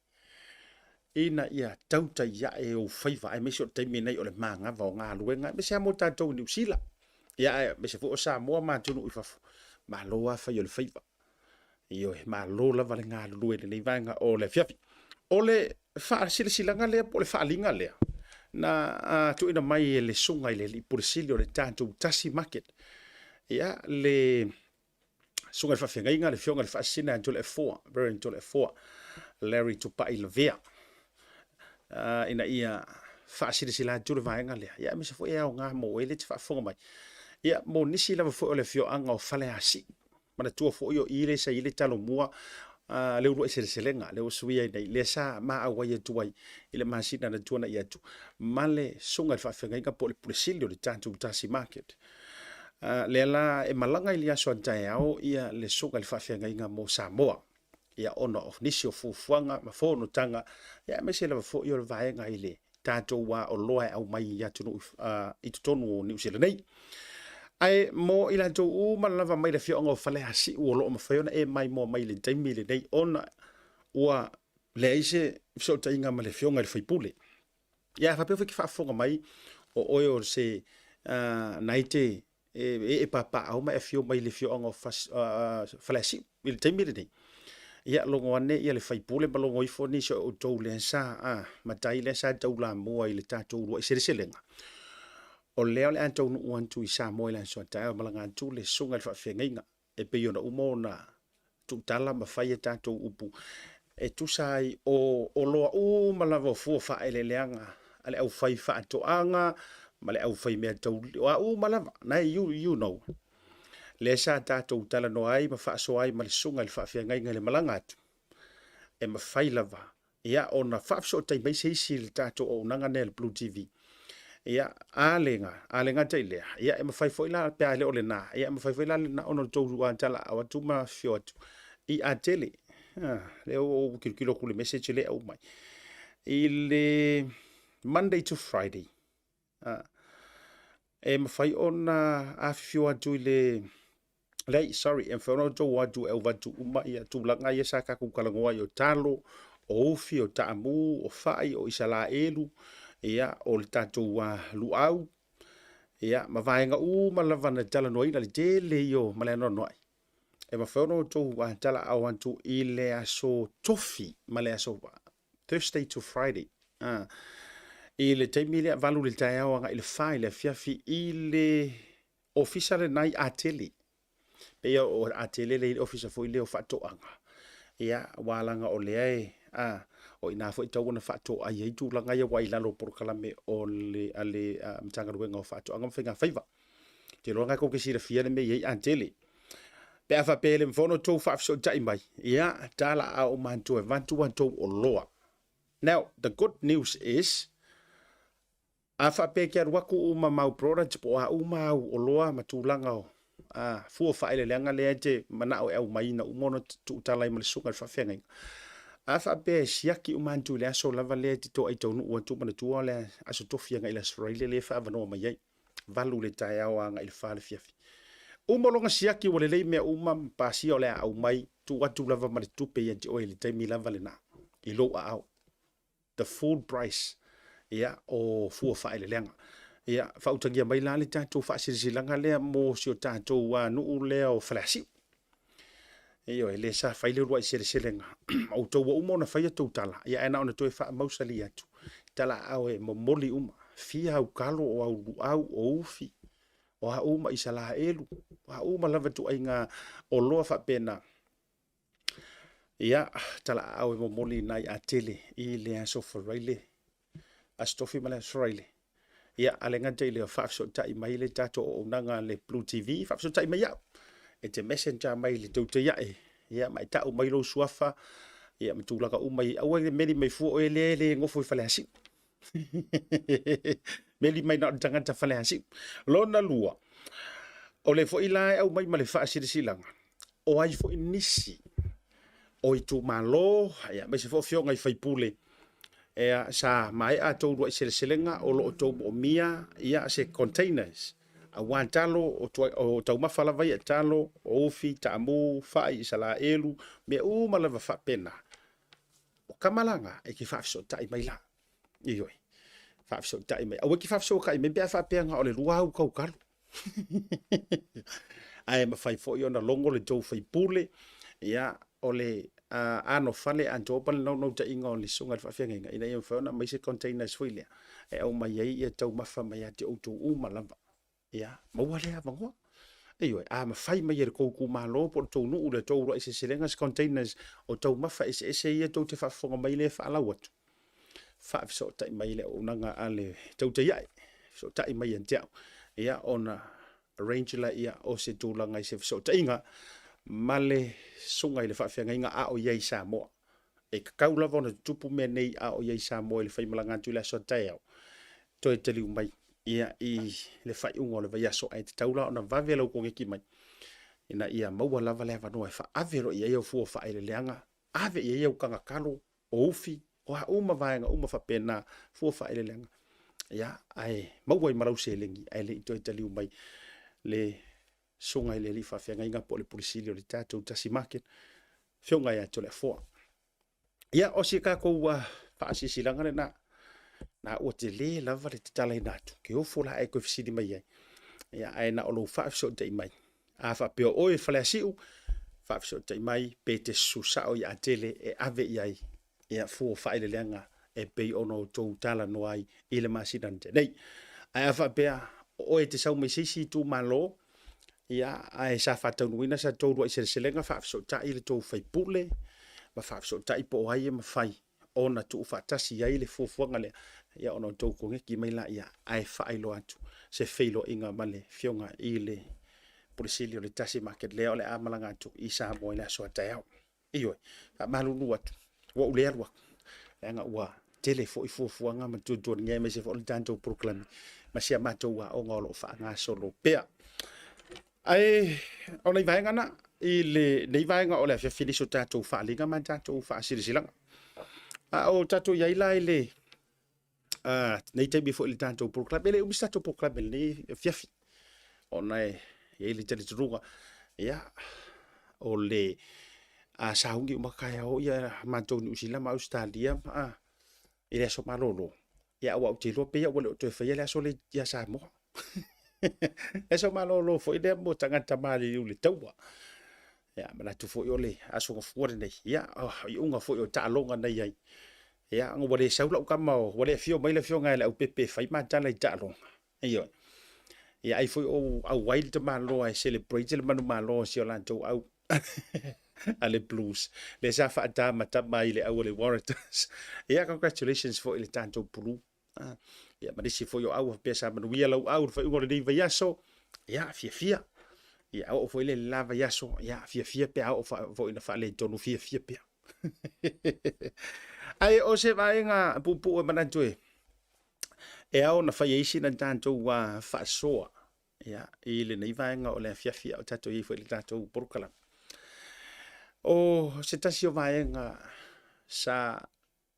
Ina ia tautai ae ou faiva, aemaise o le taimi lenei o le manava o galuega, aemaise lava mo tatou i Niu Sila. Ia, aemaise foi o Samoa ma atunuu i fafo. Malo lava fai o le faiva. Ioe, malo lava le galulue i lenei vaega o le afiafi. O le faasilasilaga lea po o le faaaliga lea na tuuina mai e le susuga i le Alii Pule Sili o le tatou Tasi Market, ia, le susuga i le faafeagaiga, le Afioga i le Faasisina ia Toleafoa, Reverend Toleafoa Larry Tupai Lavea, ina ia faasilasila atu le vaega lea, ia, aemaise foi e aoga mo oe lea e te faafofoga mai, ia, mo nisi lava foi o le afioaga o Faleasiu. Manatua foi o i lea sa i ai le Talomua le uluai seleselega lea ua suia ai nei, lea sa ma auai atu ai i le masina na tuanai atu ma le susuga i le faafeagaiga po o le Pule Sili o le tatou Tasi Market. Lea la e malaga i le aso a taeao ia le susuga i le faafeagaiga mo Samoa, ia ona o nisi o fuafuaga ma fonotaga, ia aemaise lava foi o le vaega i le tatou oloa e aumai i atunuu i totonu o Niu Sila nei. Ae mo i latou uma lava mai le afioaga o Faleasiu o lo o mafai ona e maimoa mai i le taimi lenei ona ua leai se fesootaiga ma le afioga i le faipule. Ia a faapea foi ke faafofoga mai o oe o se na e te e ee papaaao ma e afio mai i le afioaga o Faleasiu i le taimi lenei. Ia, logo ane ia le faipule ma logo ifo nisi o outou lea sa matai lea sa taulamua i le tatou uluai seleselega. O lea o le a taunuu atu i Samoa i le aso a taeao, malaga atu le susuga i le faafeagaiga e pei ona uma ona tuutala ma fai a tatou upu e tusa ai o oloa uma lava o fua faaeleeleaga a le aufai faatoaga ma le aufai mea tauli, o a uma lava, na e you, you know. Lea sa tatou talanoa ai ma faasoa ai ma le susuga i le faafeagaiga i le malaga atu, e mafai lava ia ona faafesootai mai se isi i le tatou auaunaga lea le Blue TV. Ia, a le ga, a le gata i lea, ia e mafai foi la pe a le o lena, ia e mafai foi la lena ona outou talaau atu ma afifio atu i Atele. Ah, lea ua ou tilotilo atu i le message lea e aumai. I le Monday to Friday, ah, e mafai ona afifio atu i le Leai, sorry, e mafai ona outou o atu e avatu uma ia tulaga ia sa tatou talanoa ai o talo, o ufi, o taamu, o fai, o Isalaelu, ia, o le tatou luau, ia, ma vaega uma lava na talanoaina le tele ia o ma le anoanoai. E mafai ona outou talaaao atu i le aso Tofi ma le aso Thursday to Friday. I le taimi lea 8 i le taeao agai i le 4 i le afiafi i le ofisa lena i Atele. Pei o Atele lea i le ofisa foi lea o faatoaga. Ia, aua leaga o lea e, o i ina foi e tatau ona faatoai ai tulaga ia aua e i lalo o polokalame o le, a le Matagaluega o Faatoaga ma Faigafaiva. Ou te iloa lena tou te silafia le mea e i ai Atele. Pe a faapea e le mafai ona outou faafesootai mai, ia, talaaao uma atu e avatu a outou oloa. Now, the good news is, A faapea e te alu atu uma mau products po o a uma au oloa ma tulaga o a, fua faaeleeleaga lea e te manao e aumai ina uma ona tuutala ai ma le susuga i le faafeagaiga. A faapea e siaki uma atu i le aso lava lea e te toai taunuu atu manatua o le aso tofi agai i le aso Faraile lea e faaavanoa mai ai. 8 i le taeao agai i le 4 i le afiafi. Uma lona siaki ua lelei mea uma ma pasia o le a aumai, tuu atu lava ma le tupe ia te oe i le taimi lava lena i lou aao. the full price ia o fua faaeleeleaga. Ia faautagia mai la le tatou faasilasilaga lea mo si o tatou nuu lea o Faleasiu. Ioe, lea sa fai le uluai seleselega. Outou ua uma ona fai a tou tala, ia ae na ona toe faamausali atu. Tala aao e momoli uma, fia au kalo, o au luau, o ufi, o a uma Isalaelu, o a uma lava ituaiga oloa faapena. Ia, talaaao e momoli nai Atele i le aso Faraile, Aso Tofi ma le Aso Faraile. Ia, a le gata i lea, faafesootai mai le tatou auaunaga a le Blue TV, faafesootai mai au. E te messenger mai i le teuteiae, ia, ma e tau mai lou suafa, ia, ma tulaga uma i, aua e meli mai fua oe lea e le nofo i Faleasiu. Meli mai na o le tagata Faleasiu. Lona lua, o le foi la e aumai ma le faasilasilaga, o ai foi nisi o itumalo, ia, aemaise foi afioga i faipule, ia, sa maea a outou uluai seleselega o lo o outou moomia ia, se containers aua talo o, o taumafa lava ia, talo, o ufi, taamu, fai, isalaelu, mea uma lava faapena. O kamalaga e te faafesootai mai la. Ioe. Faafesootai mai. Aua e te faafesootai mai pe a faapea na o le lua au kaukalo. Ae mafai foi ona logo le tou faipule, ia, o le anofale atoa pa le naunautaiga o le susuga i le faafeagaiga, ina ia mafai ona aumai se containers foi lea, e aumai ai ia taumafa mai ia te outou uma lava. Ia, maua lea avanoa. Ioe, a mafai mai e le tou itumalo po o le tou nuu le tou uluai seleselega se containers o taumafa eseese ia tou te faafofoga mai lea e faalau atu, faafesootai mai le auaunaga a le Tautaiae, fesootai mai ia te au, ia ona arrange laia o se tulaga i se fesootaiga ma le susuga i le faafeagaiga a o i ai i Samoa. E tatau lava ona tutupu mea nei a o i ai i Samoa i le faimalaga atu i le aso a taeao, toe taliu mai ia i le faaiuga o le vaiaso, ae tatau la ona vave lau koneti mai ina ia maua lava le avanoa e faaave loa i ai au fua faaeleeleaga, ave i ai au tagatalo, o ufi, o a uma vaega uma faapena, fua faaeleeleaga, ia, ae maua ai ma lau seleni, ae le i toe taliu mai le susuga i le alii faafeagaiga po o le Pule Sili o le tatou Tasi Market, Afioga ia Toleafoa. Ia, o si tatou faasilasilaga lena, na ua tele lava le tatalaina atu, ke ofo la e toe fesili mai ai, ia, ae na o lou faafesootai mai. A faapea o oe e Faleasiu, faafesootai mai pe te susu sao i Atele e ave i ai ia fua faaeleeleaga e pei ona outou talanoa ai i le masina na tea nei. Ae a faapea o oe e te sau mai se isi itumalo, ia, ae sa faataunuuina sa tou uluai seleselega, faafesootai le tou faipule ma faafesootai po o ai e mafai ona tuufaatasi ai le fuafuaga lea, ia ona outou koneti mai laia ae faailoa atu se feiloaiga ma le afioga i le Pule Sili o le Tasi Market lea o le a malaga atu i Samoa i le aso a taeao. Ioe, faamalulu atu, ua ou le alu atu, leaga ua tele foi fuafuaga ma tuatuagia aemaise foi o le tatou polokalame ma si a matou aoga o lo o faagasolo pea. Ae o nai vaega na, i lenei vaega o le afiafi nisi o tatou faaaliga ma tatou faasilasilaga. A o tatou i ai la i le nei taimi foi i le tatou polokalame, e le umi se tatou polokalame i lenei afiafi, ona e i ai le talitonuga, ia, o le a sauni uma taeao ia matou Niu Sila ma Ausetalia ma i le aso malolo, ia aua ou te iloa pei ua le o toe faia le aso lea ia Samoa. Le aso malolo foi lea mo tagata maliliu i le taua. Ia, manatu foi o le aso gafua lenei, ia, o iuga foi o taaloga na i ai. Ia, ua le sau lau tama, ua le afio mai le afioga ia Leaupepe e fai ma tala i taaloga. Ioe. Ia, ai foi o auai le tamaloa e celebrate le manumalo o si o latou au a le Blues. Lea sa faata ma tama ai le au a le Waratahs. Ia, congratulations foi i le tatou Blue. Ah, ia, ma nisi foi o au faapea sa manuia lau au i le faaiuga o lenei vaiaso. Ia, fiafia. Ia, oo foi le la vaiaso. Ia, fiafia pe a oo foi ina faaletonu fiafia pea. Ae o se vaega puupuu e manatu e e ao ona fai ai sina tatou faasoa ia, i lenei vaega o le afiafi a o tatou i ai foi i le tatou polokalame. O se tasi o vaega sa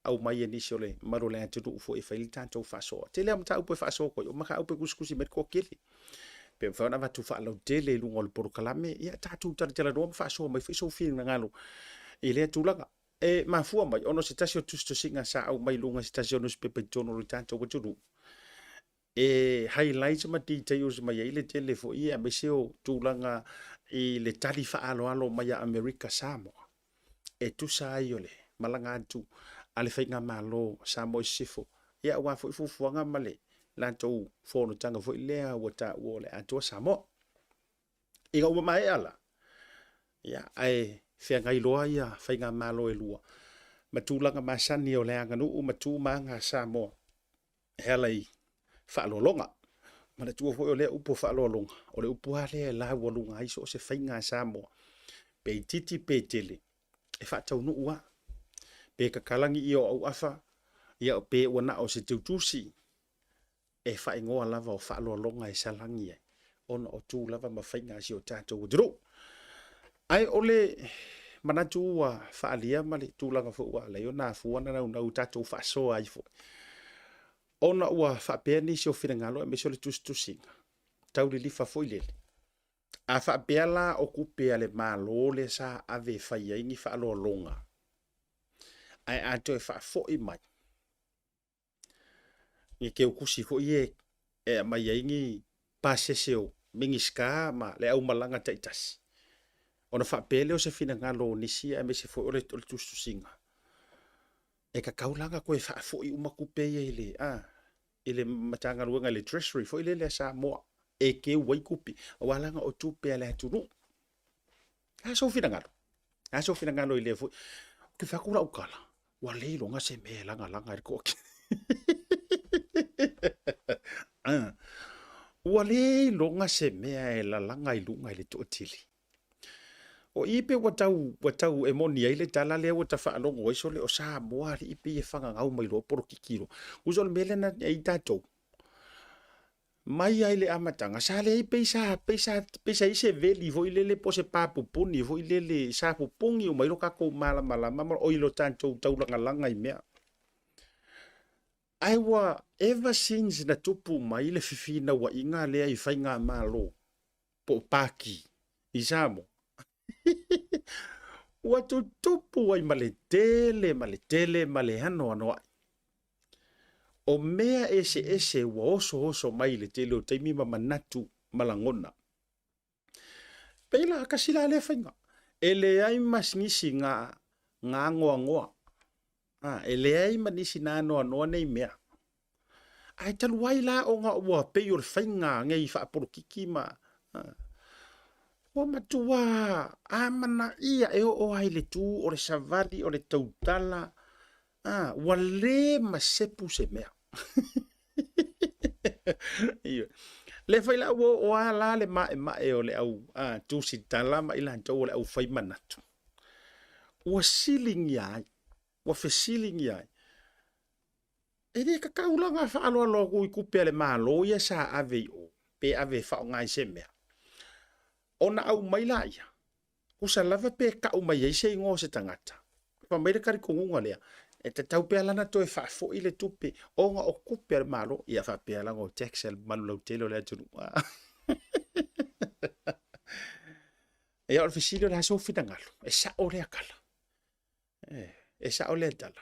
aumai e nisi o le mamalu o le atunuu foi e fai le tatou faasoa. Tele lava mataupu e faasoa atu ai, o mataupu e tusitusi mai le toatele. Pe mafai ona avatu faalautele i luga o le polokalame, ia tatou talatalanoa ma faasoa mai foi sou finagalo i lea tulaga. E mafua mai ona o se tasi o tusitusiga sa aumai i luga i se tasi o nusipepa i totonu o le tatou atunuu, e highlights ma details mai ai le tele foi aemaise o tulaga i le tali faaaloalo mai a Amerika Samoa e tusa ai o le malaga atu a le Faigamalo Samoa i Sisifo, ia aua foi fuafuaga ma le latou fonotaga foi lea ua taua o le Atoa Samoa. Ina ua maea la, ia, ae feagai loa ia Faigamalo e lua ma tulaga masani o le aganuu ma tu ma aga a Samoa e ala i faaaloaloga. Manatua foi o lea upu o faaaloaloga, o le upu lava lea e laualuga ai so o se faiga a Samoa, pe itiiti pe tele, e faataunuu lava. Pe tatalagi ia o auafa, ia pe ua na o se teutusi, e faaigoa lava o faaaloaloga e salagi ai, ona o tu lava ma faiga a si o tatou atunuu. Ae o le manatu ua faaalia ma le tulaga foi ua ala ai ona afua ona naunau tatou faasoa ai foi, ona ua faapea nisi o finagalo aemaise o le tusitusiga tau lilifa foi lele. A faapea la o tupe a le Malo lea sa ave e fai ai ni faaaloaloga, ae a toe faafoi mai ni teutusi foi ia e aumai ai ni pasese o Minisita ma le aumalaga taitasi, ona faapea lea o se finagalo o nisi aemaise foi o le tusitusiga, e tatau la ona toe faafoi uma tupe ia i le, a, i le Matagaluega i le Treasury foi lele a Samoa e keu ai tupe, aua leaga o tupe a le atunuu. A sou finagalo? A sou finagalo i lea foi? Ou te fai atu lau tala, ua le iloga se mea e lagalaga i le toatele. Ah, ua le iloga se mea e lalaga i luga i le toatele. O i pe ua tau, ua tau e moni ai le tala lea ua ta faalogo ai sole o Samoa alii pei e fagagau mai loa polokiki loa. Uso o le mea lea na i ai tatou, Mai lava i le amataga, sa leai pei sa, pei sa, pei sa i ai se veli foi lele po o se pa pupuni foi lele sa pupuni uma ai lo tatou malamalama ma oi lo tatou taulagalaga i mea. Ae ua ever since na tupu mai le fefinauaiga lea i faigamalo po o Paki i Samoa, ua tutupu ai ma le tele ma le tele ma le anoanoai o mea eseese ua osooso mai i le tele o taimi ma manatu ma lagona. Pei la tasi la lea faiga, e leai ma nisi na anoanoa, e leai ma nisi na anoanoa nei mea. Ae talu ai la ona ua pei o le faiga nei faapolokiki ma ua matua amanaia e oo lava i le tu o le savali o le tautala, ua le masepu se mea. Ioe. Lea foi la ua oo lava la le maemae o le au tusitala ma i latou o le aufai manatu, ua siligia ai, ua fesiligia ai, E le tatau la ona faaaloalo atu i tupe a le Malo ia sa ave i o pe ave e faaaoga i se mea, ona aumai laia, tusa lava pe tau mai ai se igoa o se tagata. Fai mai le talitonuga lea, e tatau pea la ona toe faafoi le tupe ona o tupe a le Malo, ia faapea la ona o tax a le mamalu lautele o le atunuu. Ia o le fesili o le a sou finagalo? E sao lea tala? E sao lea tala.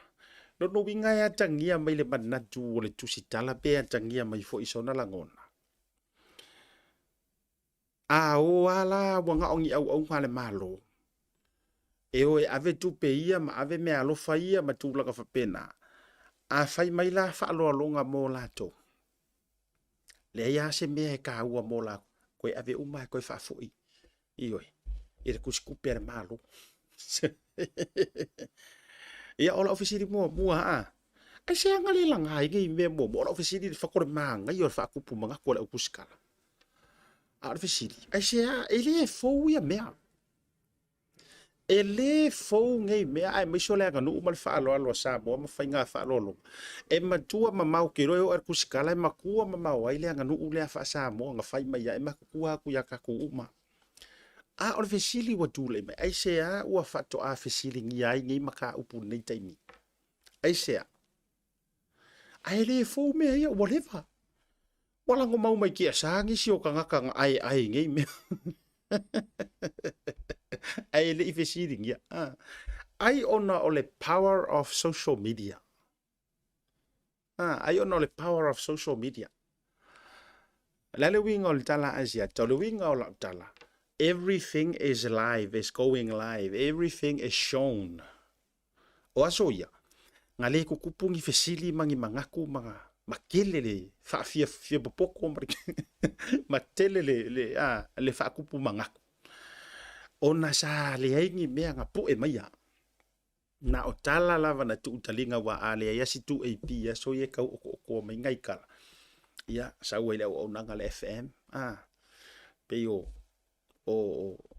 Lona uiga e atagia mai le manatu o le tusitala pe atagia mai foi sona lagona. A o a la ua na o ni auauna a le Malo E o e ave tupe ia ma ave meaalofa ia ma tulaga faapena, a fai mai la faaaloaloga mo latou, leai lava se mea e taua mo latou, toe ave uma lava e toe faafoi, ioe, i le tusitupe a le Malo. Ia, o lau fesili muamua lava, aisea na le laga ai nei mea muamua? O lau fesili i le fatu o le manaia o le faatupu manatu a le au tusitala. A o le fesili, aisea e le fou ia mea? E le fou nei mea aemaise o le aganuu ma le faaaloalo a Samoa ma faiga faaaloaloga. E matua mamao, ou te iloa e oo lava i le tusitala e matua mamao ai le aganuu lea faa-Samoa na fai mai ai, e matutua atu ia tatou uma. A o le fesili ua tulai mai, aisea ua faatoa fesiligia ai nei mataupu i lenei taimi? Aisea? Ae le fou mea ia, ua leva. Ua lagomau mai tiasa nisi o tagata na aeae i nei mea. Ae le i fesiligia. Ai ona o le power of social media. Ai ona o le power of social media. O le a le uiga o le tala a Asiata? O le uiga o lau tala, everything is live, is going live, everything is shown. O aso ia, na le tutupu ni fesili ma ni manatu ma, ma tele le faafia popoto ma, ma tele le, le, a, le faatupu manatu. Ona sa leai ni mea na poe maia. Na o tala lava na tuu taliga aua a leai lava si 2AP i aso ia e tau otootoa mai nai tala, ia sau ai le auaunaga a le FM, a, pei o, o,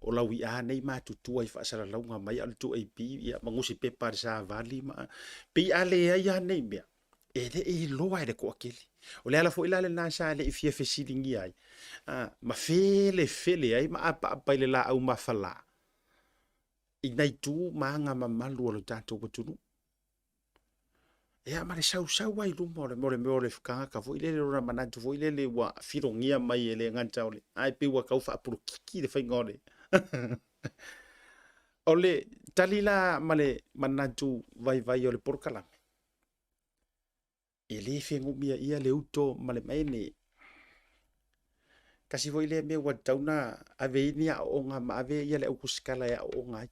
o laui'a nei matutua i faasalalauga mai, a o le 2AP, ia, ma nusipepa a le Savali ma, pei a leai lava nei mea, e le i iloa e le toatele. O le ala foi la lena sa le i fia fesiligia ai, a, ma felefele ai ma apaapa i le laau mafala i nai tu ma aga mamalu o le tatou atunuu. Ia ma le sausau lava i luma o le mea o le mea o le tagata foi lele lona manatu foi lele ua filogia mai e le gata o le ae pei ua tau faapolokiki le faiga o le o le tali la ma le manatu vaivai o le polokalame E le fegumia ia le uto ma le maene. Tasi foi lea mea ua tatau ona ave i ai ni aoaoga ma ave ia le au tusitala e aooga ai.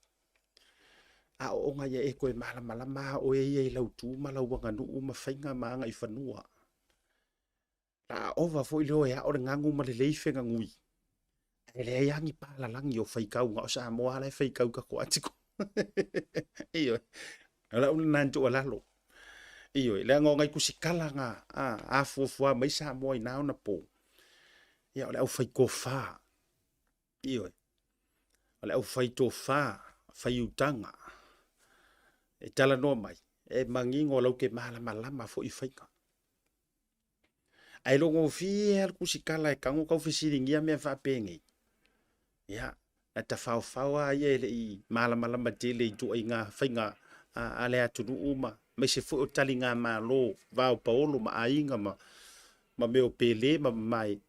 Aooga ia e toe malamalama lava oe ia i lau tu ma lau aganuu ma faiga ma agaifanua. La ova foi le o e ao le gagu ma le lei fegagui. Ae leai lava ni palalagi o faitau, na o Samoa lava la e faitau i tatou article. Ioe. O lau lena tuualalo. Ioe, leaga o nai tusitala na afuafua mai Samoa i na ona po. Ia, o le aufai tofa. Ioe. O le aufai tofa, fai utaga. E talanoa mai, e manino lau te malamalama foi i faiga. Ae logofie lava le tusitala e tago tau fesiligia mea faapenei. Ia, na tafaofao lava ia e le i malamalama tele i ituaiga faiga a le atunuu ma aemaise foi o taligamalo va o paolo ma aiga ma, ma mea o pele ma mamae.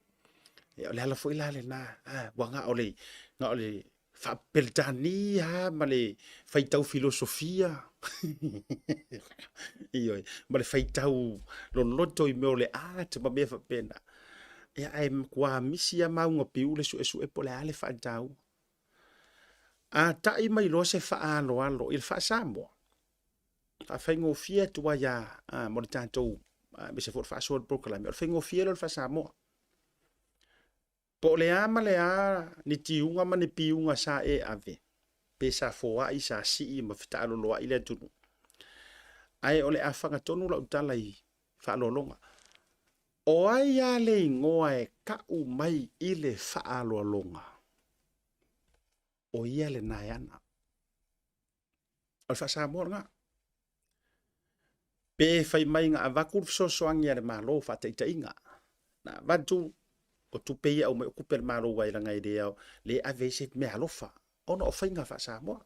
Ia, o le ala foi la lena, ua na o le, na o le Faa-Peretania lava ma le faitau filosofia, ioe, ma le faitau loloto i mea o le art ma mea faapena. Ia, ae matua misi lava mauga piu le suesue po o le a le faataua. A ta'i mai loa se faaaloalo i le faa-Samoa, faafaigofie atu ai lava mo le tatou, aemaise foi o le faasoa o le polokalame, o le faigofie lea o le faa-Samoa. Po o le a ma le a ni tiuga ma ni piuga sa e ave, pe sa foai, sa sii ma fetaaloloai le atunuu. Ae o le a fagatonu lau tala i faaaloaloga. O ai a le igoa e kau mai i le faaaloaloga? O ia lena e ana. O le faa-Samoa lena. Pe fai mai na avatu le fesoasoani a le Malo faataitaiga, na avatu o tupe ia aumai o tupe a le Malo aua leaga e le ao, le ave ai se meaalofa ona o faiga faa-Samoa.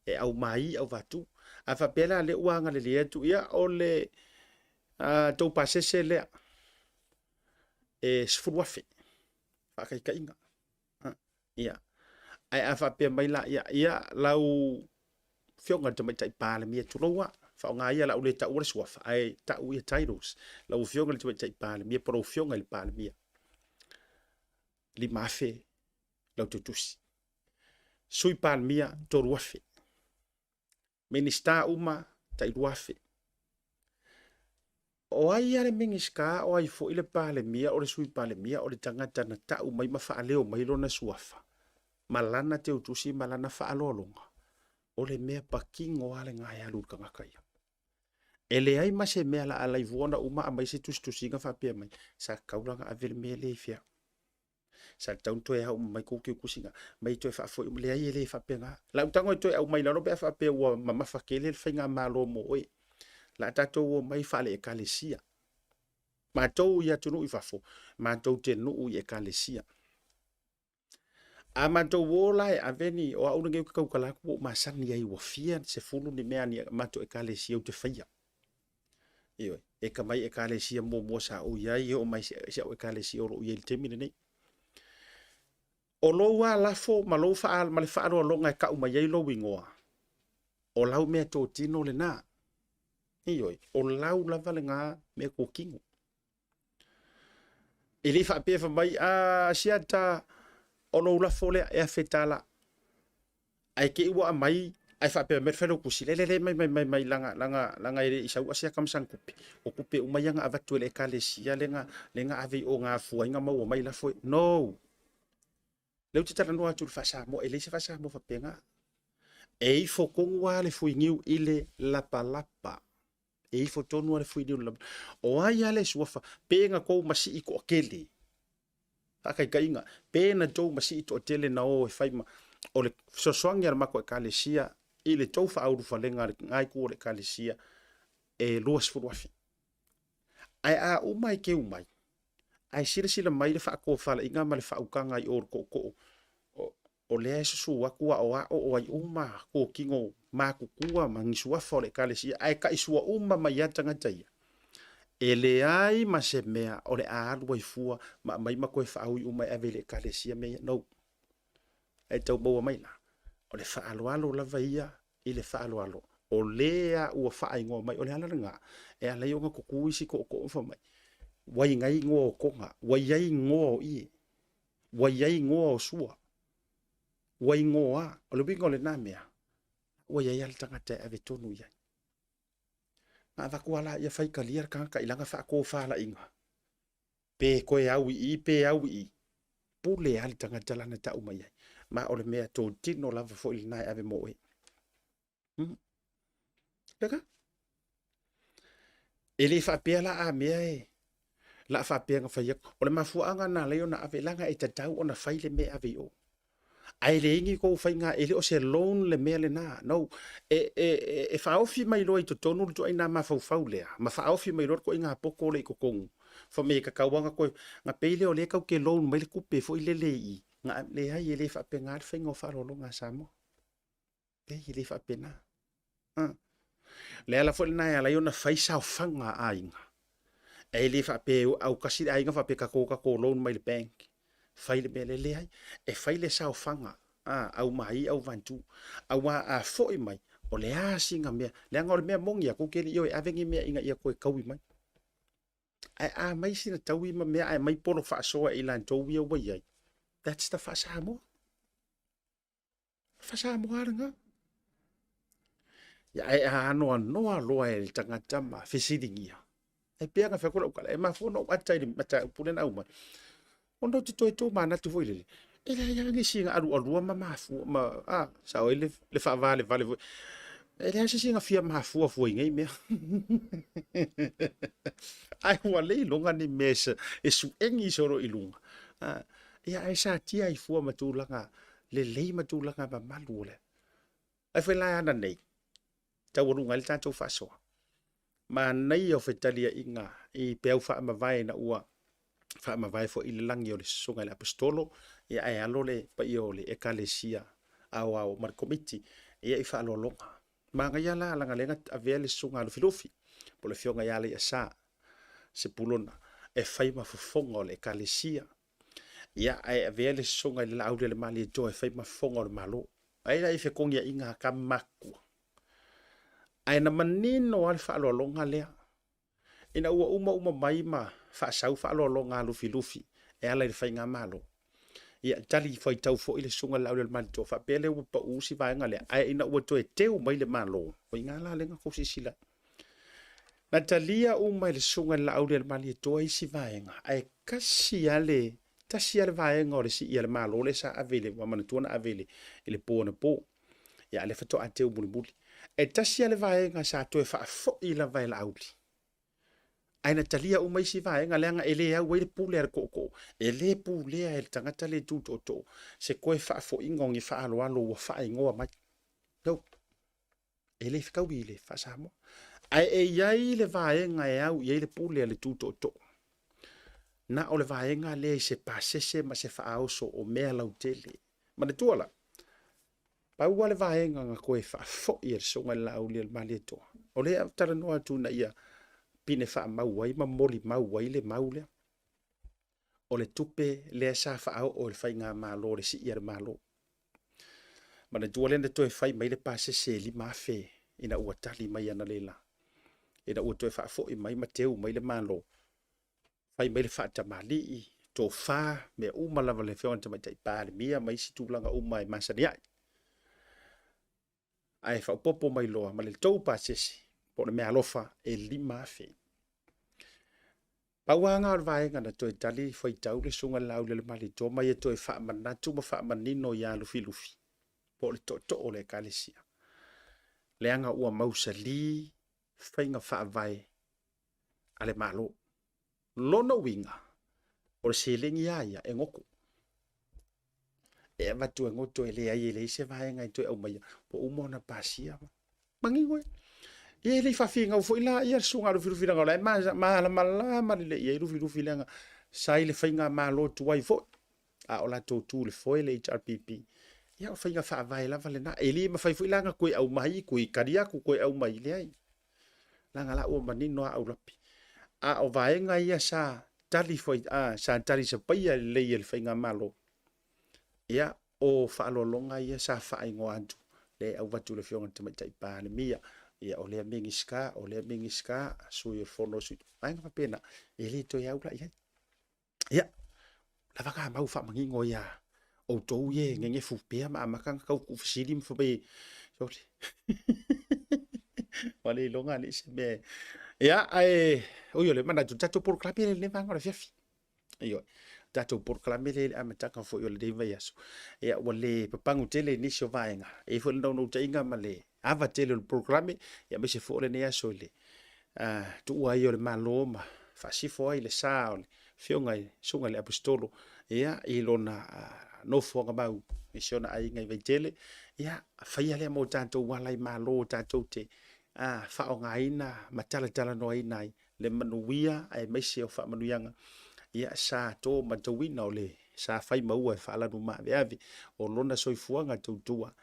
E aumai auvatu. A faapea la lea ua agalelei atu, ia o le tou pasese lea e 10,000 faataitaiga. Ia. Ae a faapea mai la, ia, ia lau Afioga i le Tamaitai Palemia, tulou a, faaaoga ia o le a ou le taua le suafa, ae tau ia titles, lau Afioga i le Tamaitai Palemia po o lau Afioga i le Palemia, 5,000 lau tautusi. Sui Palemia, 3,000. Minisita uma tai 2,000. O ai a le Minisita, o ai foi le Palemia, o le Sui Palemia, o le tagata na tau mai ma faaleo mai lona suafa, ma lana teutusi ma lana faaaloaloga, o le mea patino lava lena e alu i le tagata ia. E leai ma se mea la alaivua ona uma aumai se tusitusiga faapea mai, sa tatau la ona ave le mea lea i fea. Sa tatau ona toe ao uma mai tou teutusiga, mai toe faafoi uma. Leai e le faapena. La ou tago e toe aumai lalo pe a faapea ua mamafa tele le faigamalo mo oe. La tatou omai faale-ekalesia. Matou i atunuu i fafo, matou te nuu i ekalesia. A matou o la e ave ni, o au lenei ou te tautala atu ua ou masani ai ua fia sefulu ni mea a ni matou ekalesia ou te faia. Ioe, e ka mai ekalesia muamua sa ou i ai, e oo mai si au ekalesia o lo o i ai i le taimi lenei. O lou alafo ma lou faa, ma le faaaloaloga e tau mai ai lou igoa, o lau mea totino lena. Ioe, o lau lava lena mea totino. E le faapea fai mai, a siata o lou lafo lea e $1,000. Ae te i ua aumai ae faapea mai le failautusi, le le le mai mai mai mai laga laga laga e le i sau asiata ma sana tupe. O tupe uma ia na avatu e le ekalesia le na le na ave i o na afua ai na maua mai lafo e. No. Lea ou te talanoa atu i le faa-Samoa, e leai se faa-Samoa faapena. E ifo tonu lava le fuiniu i le lapalapa. E ifo tonu lava le fuiniu i le lapalapa. O ai lava le suafa, pe na tou masii toatele, faataitaiga, pe na tou masii toatele na o e fai ma, o le fesoasoani a le matou ekalesia i le tou faaulufalega a lena itu o le ekalesia, e 20,000. Ae a uma e teu mai, ae silasila mai le faatofalaiga ma le faautaga i o le tootoo, o lea e susu atu aoao o ai uma totino matutua ma ni suafa o le ekalesia, ae taisua uma mai lava tagata ia, e leai ma se mea o le a alu ai fua ma aumai ma toe faaui uma e ave i le ekalesia mea ia. No. Ae tau maua mai la, o le faaaloalo lava ia i le faaaloalo, o le a ua faaigoa mai, o le ala lena e ala ai ona tutu isi tootoo ma fai mai, ua i ai igoa o toga, ua i ai igoa o ie, ua i ai igoa o sua, ua igoa. O le uiga o lena mea, ua i ai lava le tagata e ave tonu i ai. Na avatu lava laia faitalia le tagata i lana faatofalaiga, pe toe au i i, pe au i i, pule lava le tagata lana tau mai ai. Ma o le mea totino lava foi lena e ave mo oe. Leka? E le faapea la a mea e la faapea na fai atu. O le mafuaaga na alai ona ave, leaga e tatau ona fai le mea e ave i o. Ae leai ni tou faiga, e le o se loan le mea lena. No. E, e, e, e faaofi mai loa i totonu le ituaiga mafaufau lea, ma faaofi mai loa le ituaiga poto lea i totonu. Fai mai e tatau lava ona toe, ona pei lea o lea tatou te loan mai le tupe foi lele i i. Na, leai, e le faapena le faiga o faaaloaloga a Samoa. Leai, e le faapena. Ha. Le ala foi lena e ala ai ona fai saofaga a aiga. E le faapea e autasi le aiga faapea tatou tatou loan mai le bank. Fai le mea lea, leai. E fai le saofaga a au mai au vantu. Aua a foi mai, o le a sina mea. Leaga o le mea moni a tou te le i o e ave ni mea ina ia toe taui mai. Ae a mai sina taui ma mea ae mai polo faasoa e i latou ia ua i ai. That's the faa-Samoa. Faa-Samoa lena. Ia, ae a anoanoa loa e le tagata ma fesiligia. E pei ona fai atu lau tala, e mafua ona ou ata i le mataupu lea na aumai. Ona ou te toe tomanatu foi lele, e leai lava nisi na alualua ma mafua, ma, a, sao ai le, le faavalevale foi. E leai se isi na fia mafua fua i nei mea. Ae ua le iloga ni mea e suegi solo i luga. A, ia, ae satia ai fua ma tulaga lelei ma tulaga mamalu o le. Ai foi la ana nei, taualuga ai le tatou faasoa. Manaia o fetaliaiga i peau faamavae ina ua faamavae foi i le lagi o le Susuga i le Aposetolo, ia ae alo le paia o le Ekalesia Aoao ma le Komiti ia i faaaloaloga. Manaia la leaga lea na avea le Susuga a Lufilufi po o le Afioga ia Alaiasa Sepulona e fai ma fofoga o le Ekalesia, ia ae avea le Susuga i le Laaulialemalietoa e fai ma fofoga o le Malo. Ai la i fekogiaiga a ka makua. Ae na manino lava le faaaloaloga lea. Ina ua uma uma mai ma faasau faaaloaloga a Lufilufi e ala i le faigamalo. Ia, tali faitau foi le Susuga i le Laaulialemalietoa, faapea lea ua pau si vaega lea, ae ina ua toe teu mai le Malo, o i ina la lea na tou silasila ai. Na talia uma e le Susuga i le Laaulialemalietoa isi vaega, ae tasi lava le, tasi lava le vaega o le sii a le Malo lea sa ave i le, ua manatua na ave i le, i le po anapo. Ia, a lea faatoa teu mulimuli. E tasi lava le vaega sa toe faafoi lava e Laauli. Ae na talia uma isi vaega leaga e le au ai le pule a le tootoo, e le pulea e le tagata le tu tootoo se toe faafoiga o ni faaaloalo ua faaigoa mai. No. E le fetaui i le faa-Samoa. Ae e i ai le vaega e au i ai le pule a le tu tootoo. Na o le vaega lea i se pasese ma se faaoso o mea lautele. Manatua la, Pau lava le vaega na toe faafoi e le Susuga i le Laaulialemalietoa, o lea e talanoa atu ina ia pine faamau ai ma molimau ai le mau lea, o le tupe lea sa faaoo e le faigamalo, le sii a le Malo. Manatua lea na toe fai mai le pasese e $5,000 ina ua tali mai analeila, ina ua toe faafoi mai ma teu mai le Malo, fai mai le faatamalii, tofa, mea uma lava le Afioga i le Tamaitai Palemia ma isi tulaga uma e masani ai. Ae faaopoopo mai loa ma le tou pasese po o le meaalofa e $5,000. Pau lava lena o le vaega na toe tali faitau le Susuga i le Laaulialemalietoa ma ia toe faamanatu ma faamanino ia Lufilufi po o le tootoo o le Ekalesia, leaga ua mausali faiga faavae a le Malo. Lona uiga, o le seleni lava ia e goto. E avatu e goto e leai e leai se vaega e toe aumaia, ua uma ona pasia. Manino e. Ia e le i faafinau foi la ia le susuga a Lufilufi leaga o la e malamalama lelei i ai Lufilufi leaga sa i le faigamalo tuai foi a o latou tu i le foe le HRPP. Ia o faiga faavae lava lena. E le mafai foi la ona toe aumai, toe tali atu, toe aumai, leai. Leaga la ua manino lava aulape. A o vaega ia sa tali foi, a, sa tali sapaia lelei e le faigamalo, ia, o faaaloaloga ia sa faaigoa atu, lea e avatu i le Afioga i le Tamaitai Palemia, ia, o lea Minisita, o lea Minisita, sui o le Fono a Sui, vaega faapena, e le toe au la i ai. Ia, lava na mau faamanino ia outou ia e nenefu pea ma amata ona tau tuufesili ma fai mai, sole. Ua le iloga alii se mea. Ia, ae, ui o le manatu, tatou polokalame le lenei vaega o le afiafi. Ioe, tatou polokalame lea i le amataga foi o lenei vaiaso. Ia, ua le papanu tele i nisi o vaega. E i ai foi le naunautaiga ma le ava tele o le polokalame, ia aemaise foi o lenei aso i le tuua ai o le Malo ma faasifo ai le sa o le Afioga i le Susuga i le Aposetolo ia, i lona nofoaga mau i si ona aiga i Vaitele. Ia, faia lea mo tatou ala i Malo tatou te faaaogaina ma talatalanoaina ai le manuia aemaise o faamanuiaga ia sa to matauina o le sa fai maua e faalanumaaveave o lona soifuaga tautua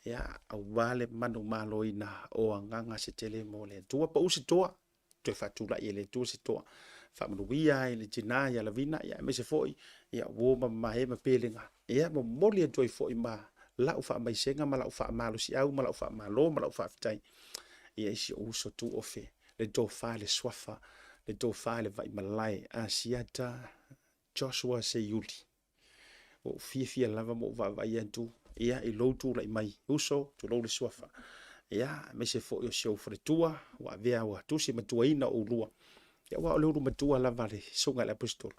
ia, aua le manumaloina o agaga se tele mo le Atua. Pau se toa, toe faatulai e le Atua se toa. Faamanuia ai le tina ia Lavina, ia, aemaise foi ia uo ma mamae ma pelega. Ia, momoli atu ai foi ma lau faamaisega ma lau faamalosiau ma lau faamalo ma lau faafetai ia i si ou uso tuofe, le tofa le suafa, le tofa le vaimalae, Asiata Joshua Seiuli. Ua ou fiafia lava ma ou vaavaai atu ia i lou tulai mai uso, tulou le suafa. Ia, aemaise foi o si ou faletua, ua avea ua tusi matuaina oulua. Ia, aua o le ulu matua lava a le Susuga i le Aposetolo.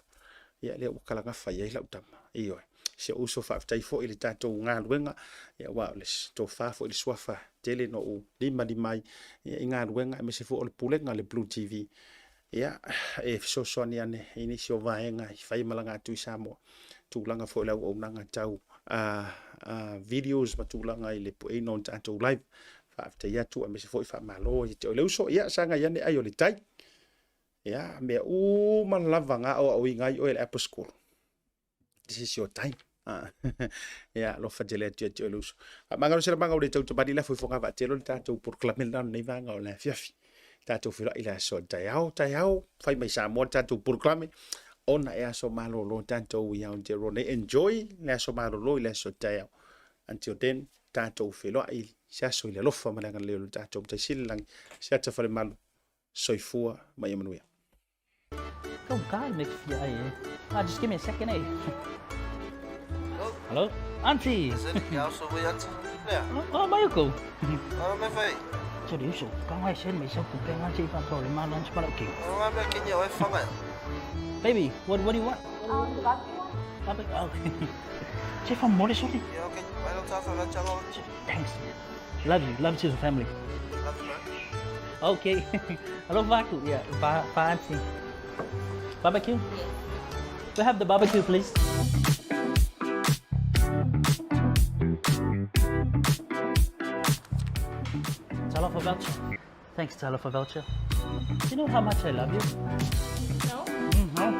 Ia, lea ua talagafa i ai lau tama. Ioe. Si ou uso, faafetai foi i le tatou galuega. Ia, aua o le tofa foi le suafa tele na ou limalima ai ia, i galuega, aemaise foi o le pulega a le Blue TV. Ia, e fesoasoani ane i nisi o vaega i fai malaga atu i Samoa, tulaga foi o le auaunaga tau videos ma tulaga i le pueina o tatou live. Faafetai atu aemaise foi faamalo ia te oe le uso. Ia, sagai ane ai o le tai. Ia, mea uma lava na aoaoina ai oe e le Apple School. This is your time. Ah. Ia, alofa tele atu ia te oe le uso. Faamagalo se lamaga o le tautamani la foifoga vaatelo le tatou polokalame lena o lenei vaega o le afiafi. Tatou feiloai i le aso taeao, taeao, fai mai Samoa le tatou polokalame, ona e aso malolo tatou i Aotearoa nei. Enjoy le aso malolo i le aso taeao. Until then, tatou feiloai se aso i le alofa ma le agalelei o le tatou Matai Sili i le Lagi. Se ata falemalu, soifua ma ia manuia. Oh God, make fia ai, eh? Ah, just give me a second, eh? Hello? Auntie! Oh, 没有狗。这里手刚开始没收不变，俺这一般做的嘛，乱七八糟给。Baby, what do you want? The barbecue one? Barbecue. Oh. 这放馍的兄弟。Thanks. Love you. Love to the family. Okay. Hello, Vaku. Yeah, Va auntie. Barbecue? We have the barbecue, please. Talofa voucher. Thanks, Talofa voucher. Do you know how much I love you? No. Mm-hmm.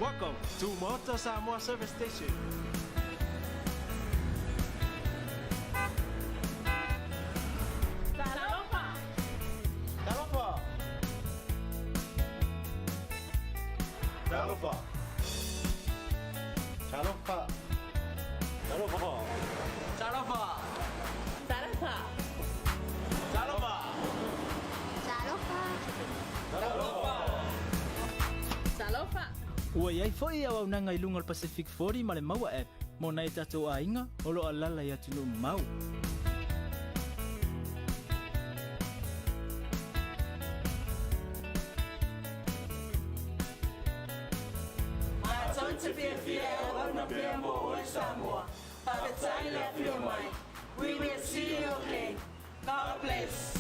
Welcome to Maota Samoa Service Station. Talofa. Talofa. Talofa. Talofa. Talofa. Talofa. Talofa. Talofa. Talofa. Talofa. Ua iai fo'i auaunaga i luga o le Pacific 40 ma le Maua app mo nai tatou aiga o lo o alala i atunuu mamao. We will see you okay. God bless.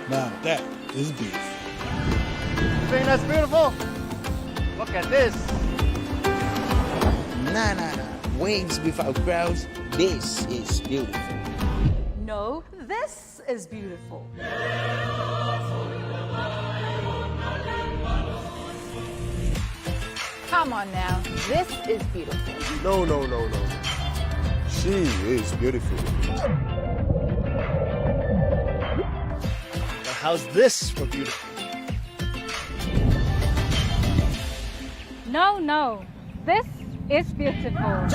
Now that is beautiful. Think that's beautiful? Look at this. Nah, nah, nah. Waves without crowds. This is beautiful. No, this is beautiful. Come on now. This is beautiful. No, no, no, no. She is beautiful. Now how's this for beautiful? No, no. This is beautiful.